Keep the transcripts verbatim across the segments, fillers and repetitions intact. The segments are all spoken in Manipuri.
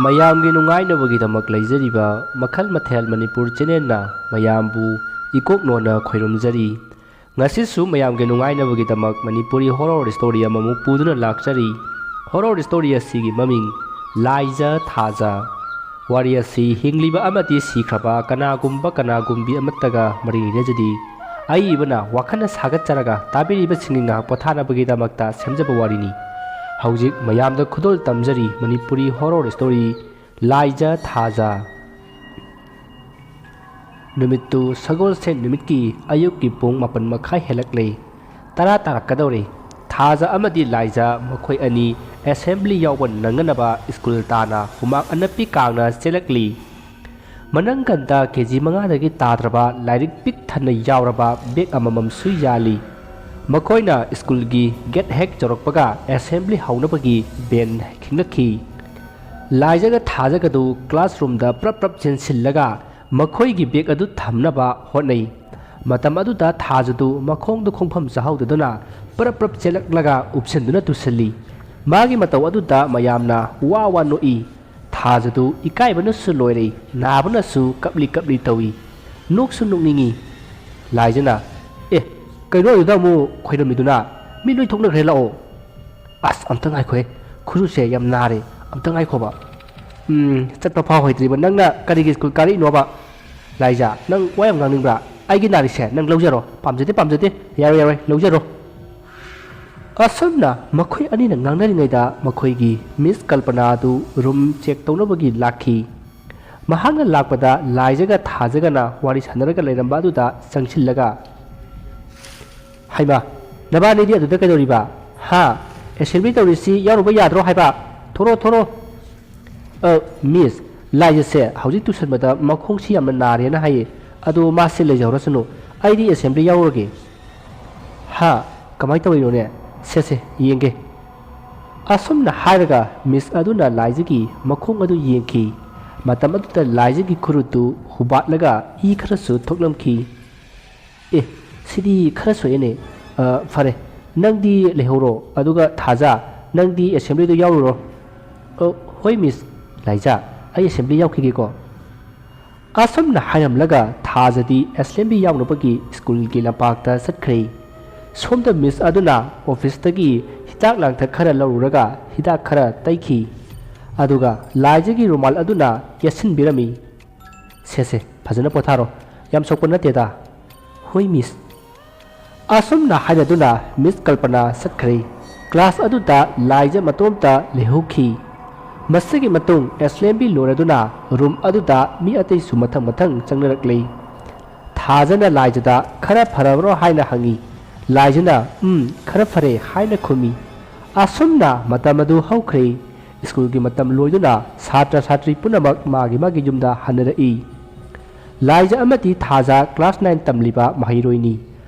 ꯃꯌꯥꯝꯒꯤ ꯅꯨꯡꯉꯥꯏꯅꯕꯒꯤꯗꯃꯛ ꯂꯩꯖꯔꯤꯕ ꯃꯈꯜ ꯃꯊꯦꯜ ꯃꯅꯤꯄꯨꯔ ꯆꯦꯅꯦꯜꯅ ꯃꯌꯥꯝꯕꯨ ꯏꯀꯣꯛ ꯅꯣꯟꯅ ꯈꯣꯏꯔꯨꯝꯖꯔꯤ꯫ ꯉꯁꯤꯁꯨ ꯃꯌꯥꯝꯒꯤ ꯅꯨꯡꯉꯥꯏꯅꯕꯒꯤꯗꯃꯛ ꯃꯅꯤꯄꯨꯔꯤ ꯍꯣꯔꯣꯔ ꯁ꯭ꯇꯣꯔꯤ ꯑꯃꯃꯨꯛ ꯄꯨꯗꯨꯅ ꯂꯥꯛꯆꯔꯤ꯫ ꯍꯣꯔꯣꯔ ꯁ꯭ꯇꯣꯔꯤ ꯑꯁꯤꯒꯤ ꯃꯃꯤꯡ ꯂꯥꯏꯖ ꯊꯥꯖ꯫ ꯋꯥꯔꯤ ꯑꯁꯤ ꯍꯤꯡꯂꯤꯕ ꯑꯃꯗꯤ ꯁꯤꯈ꯭ꯔꯕ ꯀꯅꯥꯒꯨꯝꯕ ꯀꯅꯥꯒꯨꯝꯕꯤ ꯑꯃꯠꯇꯒ ꯃꯔꯤ ꯂꯩꯅꯖꯗꯦ꯫ ꯑꯏꯕꯅ ꯋꯥꯈꯜꯅ ꯁꯥꯒꯠꯆꯔꯒ ꯇꯥꯕꯤꯔꯤꯕꯁꯤꯡꯒꯤ ꯉꯥꯏꯍꯥꯛ ꯄꯣꯊꯥꯅꯕꯒꯤꯗꯃꯛꯇ ꯁꯦꯝꯖꯕ ꯋꯥꯔꯤꯅꯤ꯫ ꯍꯧꯖꯤꯛ ꯃꯌꯥꯝꯗ ꯈꯨꯗꯣꯜ ꯇꯝꯖꯔꯤ ꯃꯅꯤꯄꯨꯔꯤ ꯍꯣꯔꯣꯔ ꯁ꯭ꯇꯣꯔꯤ ꯂꯥꯏꯖ ꯊꯥꯖ꯫ ꯅꯨꯃꯤꯠꯇꯨ ꯁꯒꯣꯜꯁꯦꯟ ꯅꯨꯃꯤꯠꯀꯤ ꯑꯌꯨꯛꯀꯤ ꯄꯨꯡ ꯃꯥꯄꯟ ꯃꯈꯥꯏ ꯍꯦꯜꯂꯛꯂꯦ꯫ ꯇꯔꯥ ꯇꯥꯔꯛꯀꯗꯧꯔꯦ꯫ ꯊꯥꯖ ꯑꯃꯗꯤ ꯂꯥꯏꯖ ꯃꯈꯣꯏ ꯑꯅꯤ ꯑꯦꯁꯦꯝꯕ꯭ꯂꯤ ꯌꯥꯎꯕ ꯅꯪꯅꯅꯕ ꯁ꯭ꯀꯨꯜ ꯇꯥꯟꯅ ꯍꯨꯃꯥꯡ ꯑꯅꯞꯄꯤ ꯀꯥꯡꯅ ꯆꯦꯜꯂꯛꯂꯤ꯫ ꯃꯅꯪꯒꯟꯗ ꯀꯦ ꯖꯤ ꯃꯉꯥꯗꯒꯤ ꯇꯥꯗ꯭ꯔꯕ ꯂꯥꯏꯔꯤꯛ ꯄꯤꯛ ꯊꯟꯅ ꯌꯥꯎꯔꯕ ꯕꯦꯒ ꯑꯃꯃꯝꯁꯨ ꯌꯥꯜꯂꯤ꯫ ꯃꯈꯣꯏꯅ ꯁ꯭ꯀꯨꯜꯒꯤ ꯒꯦꯠ ꯍꯦꯛ ꯌꯧꯔꯛꯄꯒ ꯑꯦꯁꯦꯝꯕ꯭ꯂꯤ ꯍꯧꯅꯕꯒꯤ ꯕꯦꯟ ꯈꯤꯡꯂꯛꯈꯤ꯫ ꯂꯥꯏꯖꯒ ꯊꯥꯖꯒꯗꯨ ꯀ꯭ꯂꯥꯁꯔꯨꯝꯗ ꯄ꯭ꯔꯞ ꯄ꯭ꯔꯞ ꯆꯦꯟꯁꯤꯜꯂꯒ ꯃꯈꯣꯏꯒꯤ ꯕꯦꯒ ꯑꯗꯨ ꯊꯝꯅꯕ ꯍꯣꯠꯅꯩ꯫ ꯃꯇꯝ ꯑꯗꯨꯗ ꯊꯥꯖꯗꯨ ꯃꯈꯣꯡꯗ ꯈꯣꯡꯐꯝ ꯆꯥꯍꯧꯗꯗꯨꯅ ꯄ꯭ꯔꯞ ꯄ꯭ꯔꯞ ꯆꯦꯜꯂꯛꯂꯒ ꯎꯞꯁꯤꯟꯗꯨꯅ ꯇꯨꯁꯤꯜꯂꯤ꯫ ꯃꯥꯒꯤ ꯃꯇꯧ ꯑꯗꯨꯗ ꯃꯌꯥꯝꯅ ꯋꯥ ꯋꯥ ꯅꯣꯛꯏ꯫ ꯊꯥꯖꯗꯨ ꯏꯀꯥꯏꯕꯅꯁꯨ ꯂꯣꯏꯔꯦ, ꯅꯥꯕꯅꯁꯨ ꯀꯞꯂꯤ ꯀꯞꯂꯤ ꯇꯧꯏ꯫ ꯅꯣꯛꯁꯨ ꯅꯣꯛꯅꯤꯡꯏ꯫ ꯂꯥꯏꯖꯅ, "ꯑꯦ, ꯀꯩꯅꯣ ꯑꯗꯨꯗ ꯑꯃꯨꯛ ꯈꯣꯏꯔꯝꯃꯤꯗꯨꯅ? ꯃꯤ ꯂꯣꯏ ꯊꯣꯛꯅꯈ꯭ꯔꯦ, ꯂꯥꯛꯑꯣ꯫" "ꯑꯁ, ꯑꯝꯇ ꯉꯥꯏꯈꯣꯍꯦ, ꯈꯨꯔꯨꯁꯦ ꯌꯥꯝ ꯅꯥꯔꯦ, ꯑꯝꯇ ꯉꯥꯏꯈꯣꯕ꯫" "ꯎꯝ, ꯆꯠꯄ ꯐꯥꯎ ꯍꯩꯇ꯭ꯔꯤꯕ ꯅꯪꯅ ꯀꯔꯤꯒꯤ ꯁ꯭ꯀꯨꯜ ꯀꯥꯔꯛꯏꯅꯣꯕ?" "ꯂꯥꯏꯖ, ꯅꯪ ꯋꯥ ꯌꯥꯝ ꯉꯥꯡꯅꯤꯡꯕ꯭ꯔꯥ? ꯑꯩꯒꯤ ꯅꯥꯔꯤꯁꯦ ꯅꯪ ꯂꯧꯖꯔꯣ꯫" "ꯄꯥꯝꯖꯗꯦ, ꯄꯥꯝꯖꯗꯦ꯫" "ꯌꯥꯔꯣꯏ, ꯌꯥꯔꯣꯏ, ꯂꯧꯖꯔꯣ꯫" ꯑꯁꯨꯝꯅ ꯃꯈꯣꯏ ꯑꯅꯤꯅ ꯉꯥꯡꯅꯔꯤꯉꯩꯗ ꯃꯈꯣꯏꯒꯤ ꯃꯤꯁ ꯀꯜꯄꯅꯥ ꯑꯗꯨ ꯔꯨꯝ ꯆꯦꯛ ꯇꯧꯅꯕꯒꯤ ꯂꯥꯛꯈꯤ꯫ ꯃꯍꯥꯛꯅ ꯂꯥꯛꯄꯗ ꯂꯥꯏꯖꯒ ꯊꯥꯖꯒꯅ ꯋꯥꯔꯤ ꯁꯥꯟꯅꯔꯒ ꯂꯩꯔꯝꯕ ꯑꯗꯨꯗ ꯆꯪꯁꯤꯜꯂꯒ, "ꯍꯩꯃꯥ, ꯅꯕꯥꯅꯤꯗꯤ ꯑꯗꯨꯗ ꯀꯩꯗꯧꯔꯤꯕ? ꯍꯥ? ꯑꯦꯁꯦꯝꯕ꯭ꯂꯤ ꯇꯧꯔꯤꯁꯤ ꯌꯥꯎꯔꯨꯕ ꯌꯥꯗ꯭ꯔꯣ ꯍꯥꯏꯕ? ꯊꯣꯔꯣ, ꯊꯣꯔꯣ꯫" "ꯑ, ꯃꯤꯁ, ꯂꯥꯏꯖꯁꯦ ꯍꯧꯖꯤꯛ ꯇꯨꯁꯟꯕꯗ ꯃꯈꯣꯡꯁꯤ ꯌꯥꯝꯅ ꯅꯥꯔꯦꯅ ꯍꯥꯏꯌꯦ꯫ ꯑꯗꯣ ꯃꯥꯁꯦ ꯂꯩꯖꯍꯧꯔꯁꯅꯨ꯫ ꯑꯩꯗꯤ ꯑꯦꯁꯦꯝꯕ꯭ꯂꯤ ꯌꯥꯎꯔꯨꯔꯒꯦ꯫" "ꯍꯥ? ꯀꯃꯥꯏꯅ ꯇꯧꯔꯤꯅꯣꯅꯦ? ꯁꯦ, ꯁꯦ, ꯌꯦꯡꯒꯦ꯫" ꯑꯁꯨꯝꯅ ꯍꯥꯏꯔꯒ ꯃꯤꯁ ꯑꯗꯨꯅ ꯂꯥꯏꯖꯒꯤ ꯃꯈꯣꯡ ꯑꯗꯨ ꯌꯦꯡꯈꯤ꯫ ꯃꯇꯝ ꯑꯗꯨꯗ ꯂꯥꯏꯖꯒꯤ ꯈꯨꯔꯨꯠꯇꯨ ꯍꯨꯕꯥꯠꯂꯒ ꯏ ꯈꯔꯁꯨ ꯊꯣꯛꯂꯝꯈꯤ꯫ "ꯑꯦ, ꯁꯤꯗꯤ ꯈꯔ ꯁꯣꯛꯑꯦꯅꯦ꯫ ꯑ, ꯐꯔꯦ, ꯅꯪꯗꯤ ꯂꯩꯍꯧꯔꯣ, ꯑꯗꯨꯒ ꯊꯥꯖ, ꯅꯪꯗꯤ ꯑꯦꯁꯦꯝꯕ꯭ꯂꯤꯗ ꯌꯥꯎꯔꯨꯔꯣ꯫" "ꯑ, ꯍꯣꯏ ꯃꯤꯁ꯫ "ꯂꯥꯏꯖꯥ, ꯑꯩ ꯑꯦꯁꯦꯝꯕ꯭ꯂꯤ ꯌꯥꯎꯈꯤꯒꯦꯀꯣ"꯫ ꯑꯁꯨꯝꯅ ꯍꯥꯏꯔꯝꯂꯒ ꯊꯥꯖꯗꯤ ꯑꯦꯁꯦꯝꯕ꯭ꯂꯤ ꯌꯥꯎꯅꯕꯒꯤ ꯁ꯭ꯀꯨꯜꯒꯤ ꯂꯝꯄꯥꯛꯇ ꯆꯠꯈ꯭ꯔꯦ꯫ ꯁꯣꯝꯗ ꯃꯤꯁ ꯑꯗꯨꯅ ꯑꯣꯐꯤꯁꯇꯒꯤ ꯍꯤꯗꯥꯛ ꯂꯥꯡꯊꯛ ꯈꯔ ꯂꯧꯔꯨꯔꯒ ꯍꯤꯗꯥꯛ ꯈꯔ ꯇꯩꯈꯤ꯫ ꯑꯗꯨꯒ ꯂꯥꯏꯖꯒꯤ ꯔꯨꯃꯥꯜ ꯑꯗꯨꯅ ꯌꯦꯠꯁꯤꯟꯕꯤꯔꯝꯃꯤ꯫ "ꯁꯦ ꯁꯦ, ꯐꯖꯅ ꯄꯣꯊꯥꯔꯣ꯫ ꯌꯥꯝ ꯁꯣꯛꯄ ꯅꯠꯇꯦꯗ"꯫ "ꯍꯣꯏ ꯃꯤꯁ"꯫ ꯑꯁꯨꯝꯅ ꯍꯥꯏꯅꯗꯨꯅ ꯃꯤꯁ ꯀꯜꯄꯅꯥ ꯆꯠꯈ꯭ꯔꯦ꯫ ꯀ꯭ꯂꯥꯁ ꯑꯗꯨꯗ ꯂꯥꯏꯖ ꯃꯇꯣꯝꯇ ꯂꯩꯍꯧꯈꯤ꯫ ꯃꯁꯤꯒꯤ ꯃꯇꯨꯡ ꯑꯦꯁꯦꯝꯕ꯭ꯂꯤ ꯂꯣꯏꯔꯗꯨꯅ ꯔꯨꯝ ꯑꯗꯨꯗ ꯃꯤ ꯑꯇꯩꯁꯨ ꯃꯊꯪ ꯃꯊꯪ ꯆꯪꯅꯔꯛꯂꯦ꯫ ꯊꯥꯖꯅ ꯂꯥꯏꯖꯗ "ꯈꯔ ꯐꯔꯕ꯭ꯔꯣ?" ꯍꯥꯏꯅ ꯍꯪꯉꯤ꯫ ꯂꯥꯏꯖꯅ "ꯎꯝ, ꯈꯔ ꯐꯔꯦ" ꯍꯥꯏꯅ ꯈꯨꯝꯃꯤ꯫ ꯑꯁꯨꯝꯅ ꯃꯇꯝ ꯑꯗꯨ ꯍꯧꯈ꯭ꯔꯦ꯫ ꯁ꯭ꯀꯨꯜꯒꯤ ꯃꯇꯝ ꯂꯣꯏꯗꯨꯅ ꯁꯥꯇ꯭ꯔ ꯁꯥꯇ꯭ꯔꯤ ꯄꯨꯝꯅꯃꯛ ꯃꯥꯒꯤ ꯃꯥꯒꯤ ꯌꯨꯝꯗ ꯍꯟꯅꯔꯛꯏ꯫ ꯂꯥꯏꯖ ꯑꯃꯗꯤ ꯊꯥꯖ ꯀ꯭ꯂꯥꯁ ꯅꯥꯏꯟ ꯇꯝꯂꯤꯕ ꯃꯍꯩꯔꯣꯏꯅꯤ꯫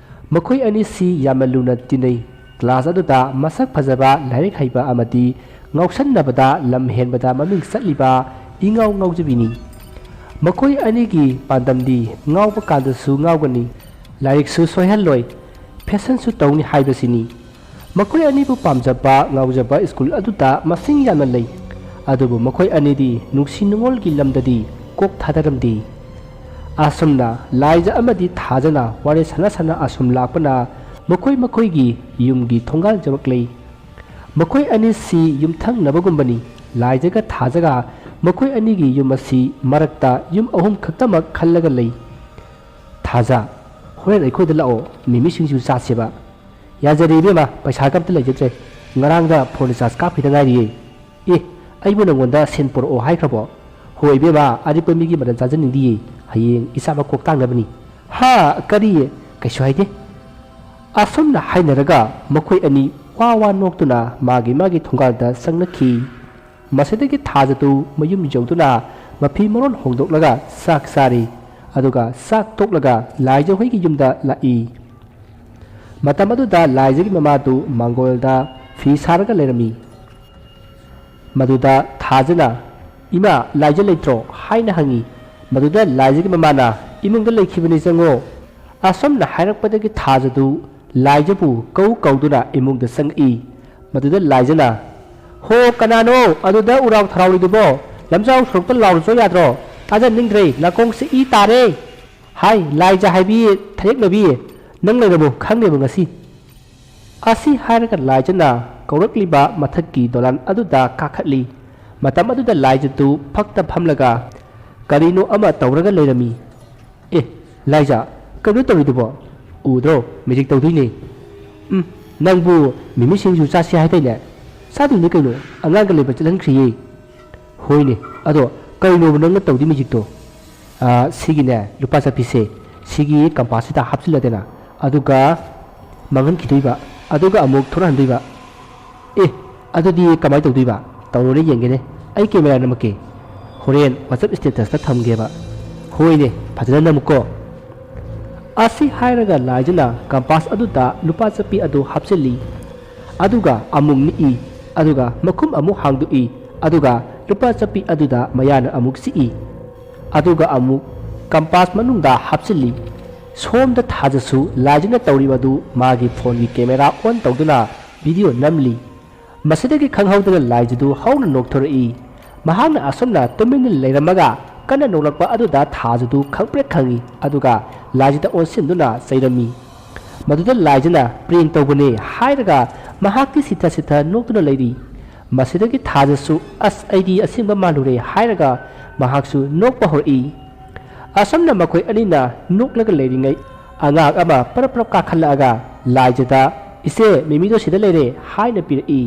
ꯃꯈꯣꯏ ꯑꯅꯤꯁꯤ ꯌꯥꯝꯅ ꯂꯨꯅ ꯇꯤꯟꯅꯩ꯫ ꯀ꯭ꯂꯥꯁ ꯑꯗꯨꯗ ꯃꯁꯛ ꯐꯖꯕ, ꯂꯥꯏꯔꯤꯛ ꯍꯩꯕ ꯑꯃꯗꯤ ꯉꯥꯎꯁꯟꯅꯕꯗ ꯂꯝ ꯍꯦꯟꯕꯗ ꯃꯃꯤꯡ ꯆꯠꯂꯤꯕ ꯏꯉꯥꯎ ꯉꯥꯎꯖꯕꯤꯅꯤ꯫ ꯃꯈꯣꯏ ꯑꯅꯤꯒꯤ ꯄꯥꯟꯗꯝꯗꯤ ꯉꯥꯎꯕ ꯀꯥꯟꯗꯁꯨ ꯉꯥꯎꯒꯅꯤ, ꯂꯥꯏꯔꯤꯛꯁꯨ ꯁꯣꯏꯍꯜꯂꯣꯏ, ꯐꯦꯁꯟꯁꯨ ꯇꯧꯅꯤ ꯍꯥꯏꯕꯁꯤꯅꯤ꯫ ꯃꯈꯣꯏ ꯑꯅꯤꯕꯨ ꯄꯥꯝꯖꯕ, ꯉꯥꯎꯖꯕ ꯁ꯭ꯀꯨꯜ ꯑꯗꯨꯗ ꯃꯁꯤꯡ ꯌꯥꯝꯅ ꯂꯩ꯫ ꯑꯗꯨꯕꯨ ꯃꯈꯣꯏ ꯑꯅꯤꯗꯤ ꯅꯨꯡꯁꯤ ꯅꯨꯡꯉꯣꯜꯒꯤ ꯂꯝꯗꯗꯤ ꯀꯣꯛ ꯊꯥꯗꯔꯝꯗꯦ꯫ ꯑꯁꯨꯝꯅ ꯂꯥꯏꯖ ꯑꯃꯗꯤ ꯊꯥꯖꯅ ꯋꯥꯔꯤ ꯁꯥꯟꯅ ꯁꯥꯟꯅ ꯑꯁꯨꯝ ꯂꯥꯛꯄꯅ ꯃꯈꯣꯏ ꯃꯈꯣꯏꯒꯤ ꯌꯨꯝꯒꯤ ꯊꯣꯡꯒꯥꯜ ꯌꯧꯔꯛꯂꯦ꯫ ꯃꯈꯣꯏ ꯑꯅꯤꯁꯤ ꯌꯨꯝꯊꯪꯅꯕꯒꯨꯝꯕꯅꯤ꯫ ꯂꯥꯏꯖꯒ ꯊꯥꯖꯒ ꯃꯈꯣꯏ ꯑꯅꯤꯒꯤ ꯌꯨꯝ ꯑꯁꯤ ꯃꯔꯛꯇ ꯌꯨꯝ ꯑꯍꯨꯝ ꯈꯛꯇꯃꯛ ꯈꯜꯂꯒ ꯂꯩ꯫ "ꯊꯥꯖ, ꯍꯣꯔꯦꯟ ꯑꯩꯈꯣꯏꯗ ꯂꯥꯛꯑꯣ, ꯃꯤꯃꯤ ꯁꯤꯡꯖꯨ ꯆꯥꯁꯦꯕ"꯫ "ꯌꯥꯖꯔꯦ ꯏꯕꯦꯝꯃ, ꯄꯩꯁꯥꯒ ꯑꯝꯇ ꯂꯩꯖꯗ꯭ꯔꯦ꯫ ꯉꯔꯥꯡꯗ ꯐꯣꯟ ꯔꯤꯆꯥꯔꯖ ꯀꯥꯞꯈꯤꯗ ꯉꯥꯏꯔꯤꯌꯦ"꯫ "ꯑꯦ, ꯑꯩꯕꯨ ꯅꯪꯉꯣꯟꯗ ꯁꯦꯟ ꯄꯨꯔꯛꯑꯣ ꯍꯥꯏꯈ꯭ꯔꯕꯣ?" "ꯍꯣꯏ ꯏꯕꯦꯝꯃ, ꯑꯔꯤꯛꯄ ꯃꯤꯒꯤ ꯃꯔꯟ ꯆꯥꯖꯅꯤꯡꯗꯤꯌꯦ꯫ ꯍꯌꯦꯡ ꯏꯆꯥ ꯃꯀꯣꯛ ꯇꯥꯡꯅꯕꯅꯤ"꯫ "ꯍꯥ, ꯀꯔꯤ? ꯀꯩꯁꯨ ꯍꯥꯏꯗꯦ"꯫ ꯑꯁꯨꯝꯅ ꯍꯥꯏꯅꯔꯒ ꯃꯈꯣꯏ ꯑꯅꯤ ꯋꯥ ꯋꯥ ꯅꯣꯛꯇꯨꯅ ꯃꯥꯒꯤ ꯃꯥꯒꯤ ꯊꯣꯡꯒꯥꯜꯗ ꯆꯪꯅꯈꯤ꯫ ꯃꯁꯤꯗꯒꯤ ꯊꯥꯖꯗꯨ ꯃꯌꯨꯝ ꯌꯧꯗꯨꯅ ꯃꯐꯤ ꯃꯔꯣꯟ ꯍꯣꯡꯗꯣꯛꯂꯒ ꯆꯥꯛ ꯆꯥꯔꯤ꯫ ꯑꯗꯨꯒ ꯆꯥꯛ ꯇꯣꯛꯂꯒ ꯂꯥꯏꯖ ꯍꯣꯏꯒꯤ ꯌꯨꯝꯗ ꯂꯥꯛꯏ꯫ ꯃꯇꯝ ꯑꯗꯨꯗ ꯂꯥꯏꯖꯒꯤ ꯃꯃꯥꯗꯨ ꯃꯥꯡꯒꯣꯜꯗ ꯐꯤ ꯁꯥꯔꯒ ꯂꯩꯔꯝꯃꯤ꯫ ꯃꯗꯨꯗ ꯊꯥꯖꯅ, "ꯏꯃꯥ, ꯂꯥꯏꯖ ꯂꯩꯇ꯭ꯔꯣ?" ꯍꯥꯏꯅ ꯍꯪꯉꯤ꯫ ꯃꯗꯨꯗ ꯂꯥꯏꯖꯒꯤ ꯃꯃꯥꯅ, "ꯏꯃꯨꯡꯗ ꯂꯩꯈꯤꯕꯅꯤ, ꯆꯪꯉꯣ"꯫ ꯑꯁꯨꯝꯅ ꯍꯥꯏꯔꯛꯄꯗꯒꯤ ꯊꯥꯖꯗꯨ ꯂꯥꯏꯖꯕꯨ ꯀꯧ ꯀꯧꯗꯨꯅ ꯏꯃꯨꯡꯗ ꯆꯪꯉꯛꯏ꯫ ꯃꯗꯨꯗ ꯂꯥꯏꯖꯅ, "ꯍꯣ, ꯀꯅꯥꯅꯣ ꯑꯗꯨꯗ ꯎꯔꯥꯎ ꯊꯔꯥꯎꯔꯤꯗꯨꯕꯣ? "ꯂꯝꯖꯥꯎ ꯁꯣꯔꯣꯛꯇ ꯂꯥꯎꯔꯨꯆꯣ ꯌꯥꯗ꯭ꯔꯣ? ꯇꯥꯖꯅꯤꯡꯗ꯭ꯔꯦ, ꯅꯥꯀꯣꯡꯁꯦ ꯏ ꯇꯥꯔꯦ!" "ꯍꯥꯏ, ꯂꯥꯏꯖ ꯍꯥꯏꯕꯤ, ꯊꯔꯦꯛꯅꯕꯤ, ꯅꯪ ꯂꯩꯔꯕꯣ? ꯈꯪꯅꯦꯕ ꯉꯁꯤ!" ꯑꯁꯤ ꯍꯥꯏꯔꯒ ꯂꯥꯏꯖꯅ ꯀꯧꯔꯛꯂꯤꯕ ꯃꯊꯛꯀꯤ ꯗꯣꯂꯥꯟ ꯑꯗꯨꯗ ꯀꯥꯈꯠꯂꯤ꯫ ꯃꯇꯝ ꯑꯗꯨꯗ ꯂꯥꯏꯖꯗꯨ ꯐꯛꯇ ꯐꯝꯂꯒ ꯀꯔꯤꯅꯣ ꯑꯃ ꯇꯧꯔꯒ ꯂꯩꯔꯝꯃꯤ꯫ "ꯑꯦ, ꯂꯥꯏꯖ, ꯀꯩꯅꯣ ꯇꯧꯔꯤꯗꯨꯕꯣ? ꯎꯗ꯭ꯔꯣ? ꯃꯦꯖꯤꯛ ꯇꯧꯗꯣꯏꯅꯦ!" "ꯎꯝ, ꯅꯪꯕꯨ ꯃꯤꯃꯤ ꯁꯤꯡꯖꯨ ꯆꯥꯁꯤ ꯍꯥꯏꯗꯥꯏꯅꯦ?" "ꯆꯥꯗꯣꯏꯅꯦ ꯀꯩꯅꯣ, ꯑꯉꯥꯡꯒ ꯂꯩꯕ ꯆꯠꯍꯟꯈ꯭ꯔꯤꯌꯦ!" "ꯍꯣꯏꯅꯦ, ꯑꯗꯣ ꯀꯩꯅꯣꯕ ꯅꯪꯅ ꯇꯧꯗꯣꯏ ꯃꯦꯖꯤꯛꯇꯣ?" "ꯑꯥ, ꯁꯤꯒꯤꯅꯦ, ꯂꯨꯄꯥ ꯆꯠꯄꯤꯁꯦ, ꯁꯤꯒꯤ ꯀꯝꯄꯥꯁꯁꯤꯗ ꯍꯥꯞꯆꯤꯜꯂꯗꯅ, ꯑꯗꯨꯒ ꯃꯥꯡꯍꯟꯈꯤꯗꯣꯏꯕ, ꯑꯗꯨꯒ ꯑꯃꯨꯛ ꯊꯣꯔꯛꯍꯟꯗꯣꯏꯕ꯫" "ꯑꯦ, ꯑꯗꯨꯗꯤ ꯀꯃꯥꯏꯅ ꯇꯧꯗꯣꯏꯕ? ꯇꯧꯔꯣꯅꯦ ꯌꯦꯡꯒꯦꯅꯦ, ꯑꯩ ꯀꯦꯃꯦꯔꯥ ꯅꯝꯃꯛꯀꯦ, ꯍꯣꯔꯦꯟ WhatsApp statusꯇ ꯊꯝꯒꯦꯕ꯫" "ꯍꯣꯏꯅꯦ, ꯐꯖꯅ ꯅꯝꯃꯨꯀꯣ꯫" ꯑꯁꯤ ꯍꯥꯏꯔꯒ ꯂꯥꯏꯖꯅ ꯀꯝꯄꯥꯁ ꯑꯗꯨꯗ ꯂꯨꯄꯥ ꯆꯠꯄꯤ ꯑꯗꯨ ꯍꯥꯞꯆꯤꯜꯂꯤ꯫ ꯑꯗꯨꯒ ꯑꯃꯨꯛ ꯅꯤꯛꯏ, ꯑꯗꯨꯒ ꯃꯈꯨꯝ ꯑꯃꯨꯛ ꯍꯥꯡꯗꯣꯛꯏ, ꯑꯗꯨꯒ ꯂꯨꯄꯥ ꯆꯠꯄꯤ ꯑꯗꯨꯗ ꯃꯌꯥꯅ ꯑꯃꯨꯛ ꯆꯤꯛꯏ, ꯑꯗꯨꯒ ꯑꯃꯨꯛ ꯀꯝꯄꯥꯁ ꯃꯅꯨꯡꯗ ꯍꯥꯞꯆꯤꯜꯂꯤ꯫ ꯁꯣꯝꯗ ꯊꯥꯖꯁꯨ ꯂꯥꯏꯖꯅ ꯇꯧꯔꯤꯕ ꯑꯗꯨ ꯃꯥꯒꯤ ꯐꯣꯟꯒꯤ ꯀꯦꯃꯦꯔꯥ ꯑꯣꯟ ꯇꯧꯗꯨꯅ ꯚꯤꯗꯤꯑꯣ ꯅꯝꯂꯤ꯫ ꯃꯁꯤꯗꯒꯤ ꯈꯪꯍꯧꯗꯅ ꯂꯥꯏꯖꯗꯨ ꯍꯧꯅ ꯅꯣꯛꯊꯣꯔꯛꯏ꯫ ꯃꯍꯥꯛꯅ ꯑꯁꯨꯝꯅ ꯇꯨꯃꯤꯟꯅ ꯂꯩꯔꯝꯃꯒ ꯀꯟꯅ ꯅꯣꯛꯂꯛꯄ ꯑꯗꯨꯗ ꯊꯥꯖꯗꯨ ꯈꯪꯄ꯭ꯔꯦꯛ ꯈꯪꯏ, ꯑꯗꯨꯒ ꯂꯥꯏꯖꯗ ꯑꯣꯟꯁꯤꯟꯗꯨꯅ ꯆꯩꯔꯝꯃꯤ꯫ ꯃꯗꯨꯗ ꯂꯥꯏꯖꯅ "ꯄ꯭ꯔꯦꯡ ꯇꯧꯕꯅꯦ" ꯍꯥꯏꯔꯒ ꯃꯍꯥꯛꯇꯤ ꯁꯤꯊ ꯁꯤꯊ ꯅꯣꯛꯇꯨꯅ ꯂꯩꯔꯤ꯫ ꯃꯁꯤꯗꯒꯤ ꯊꯥꯖꯁꯨ "ꯑꯁ, ꯑꯩꯗꯤ ꯑꯁꯦꯡꯕ ꯃꯥꯜꯂꯨꯔꯦ" ꯍꯥꯏꯔꯒ ꯃꯍꯥꯛꯁꯨ ꯅꯣꯛꯄ ꯍꯧꯔꯛꯏ꯫ ꯑꯁꯨꯝꯅ ꯃꯈꯣꯏ ꯑꯅꯤꯅ ꯅꯣꯛꯂꯒ ꯂꯩꯔꯤꯉꯩ, ꯑꯉꯥꯡ ꯑꯃ ꯄꯔꯞ ꯄꯔꯞ ꯀꯥꯈꯠꯂꯛꯑꯒ ꯂꯥꯏꯖꯗ, "ꯏꯆꯦ, ꯃꯤꯃꯤꯗꯣ ꯁꯤꯗ ꯂꯩꯔꯦ" ꯍꯥꯏꯅ ꯄꯤꯔꯛꯏ꯫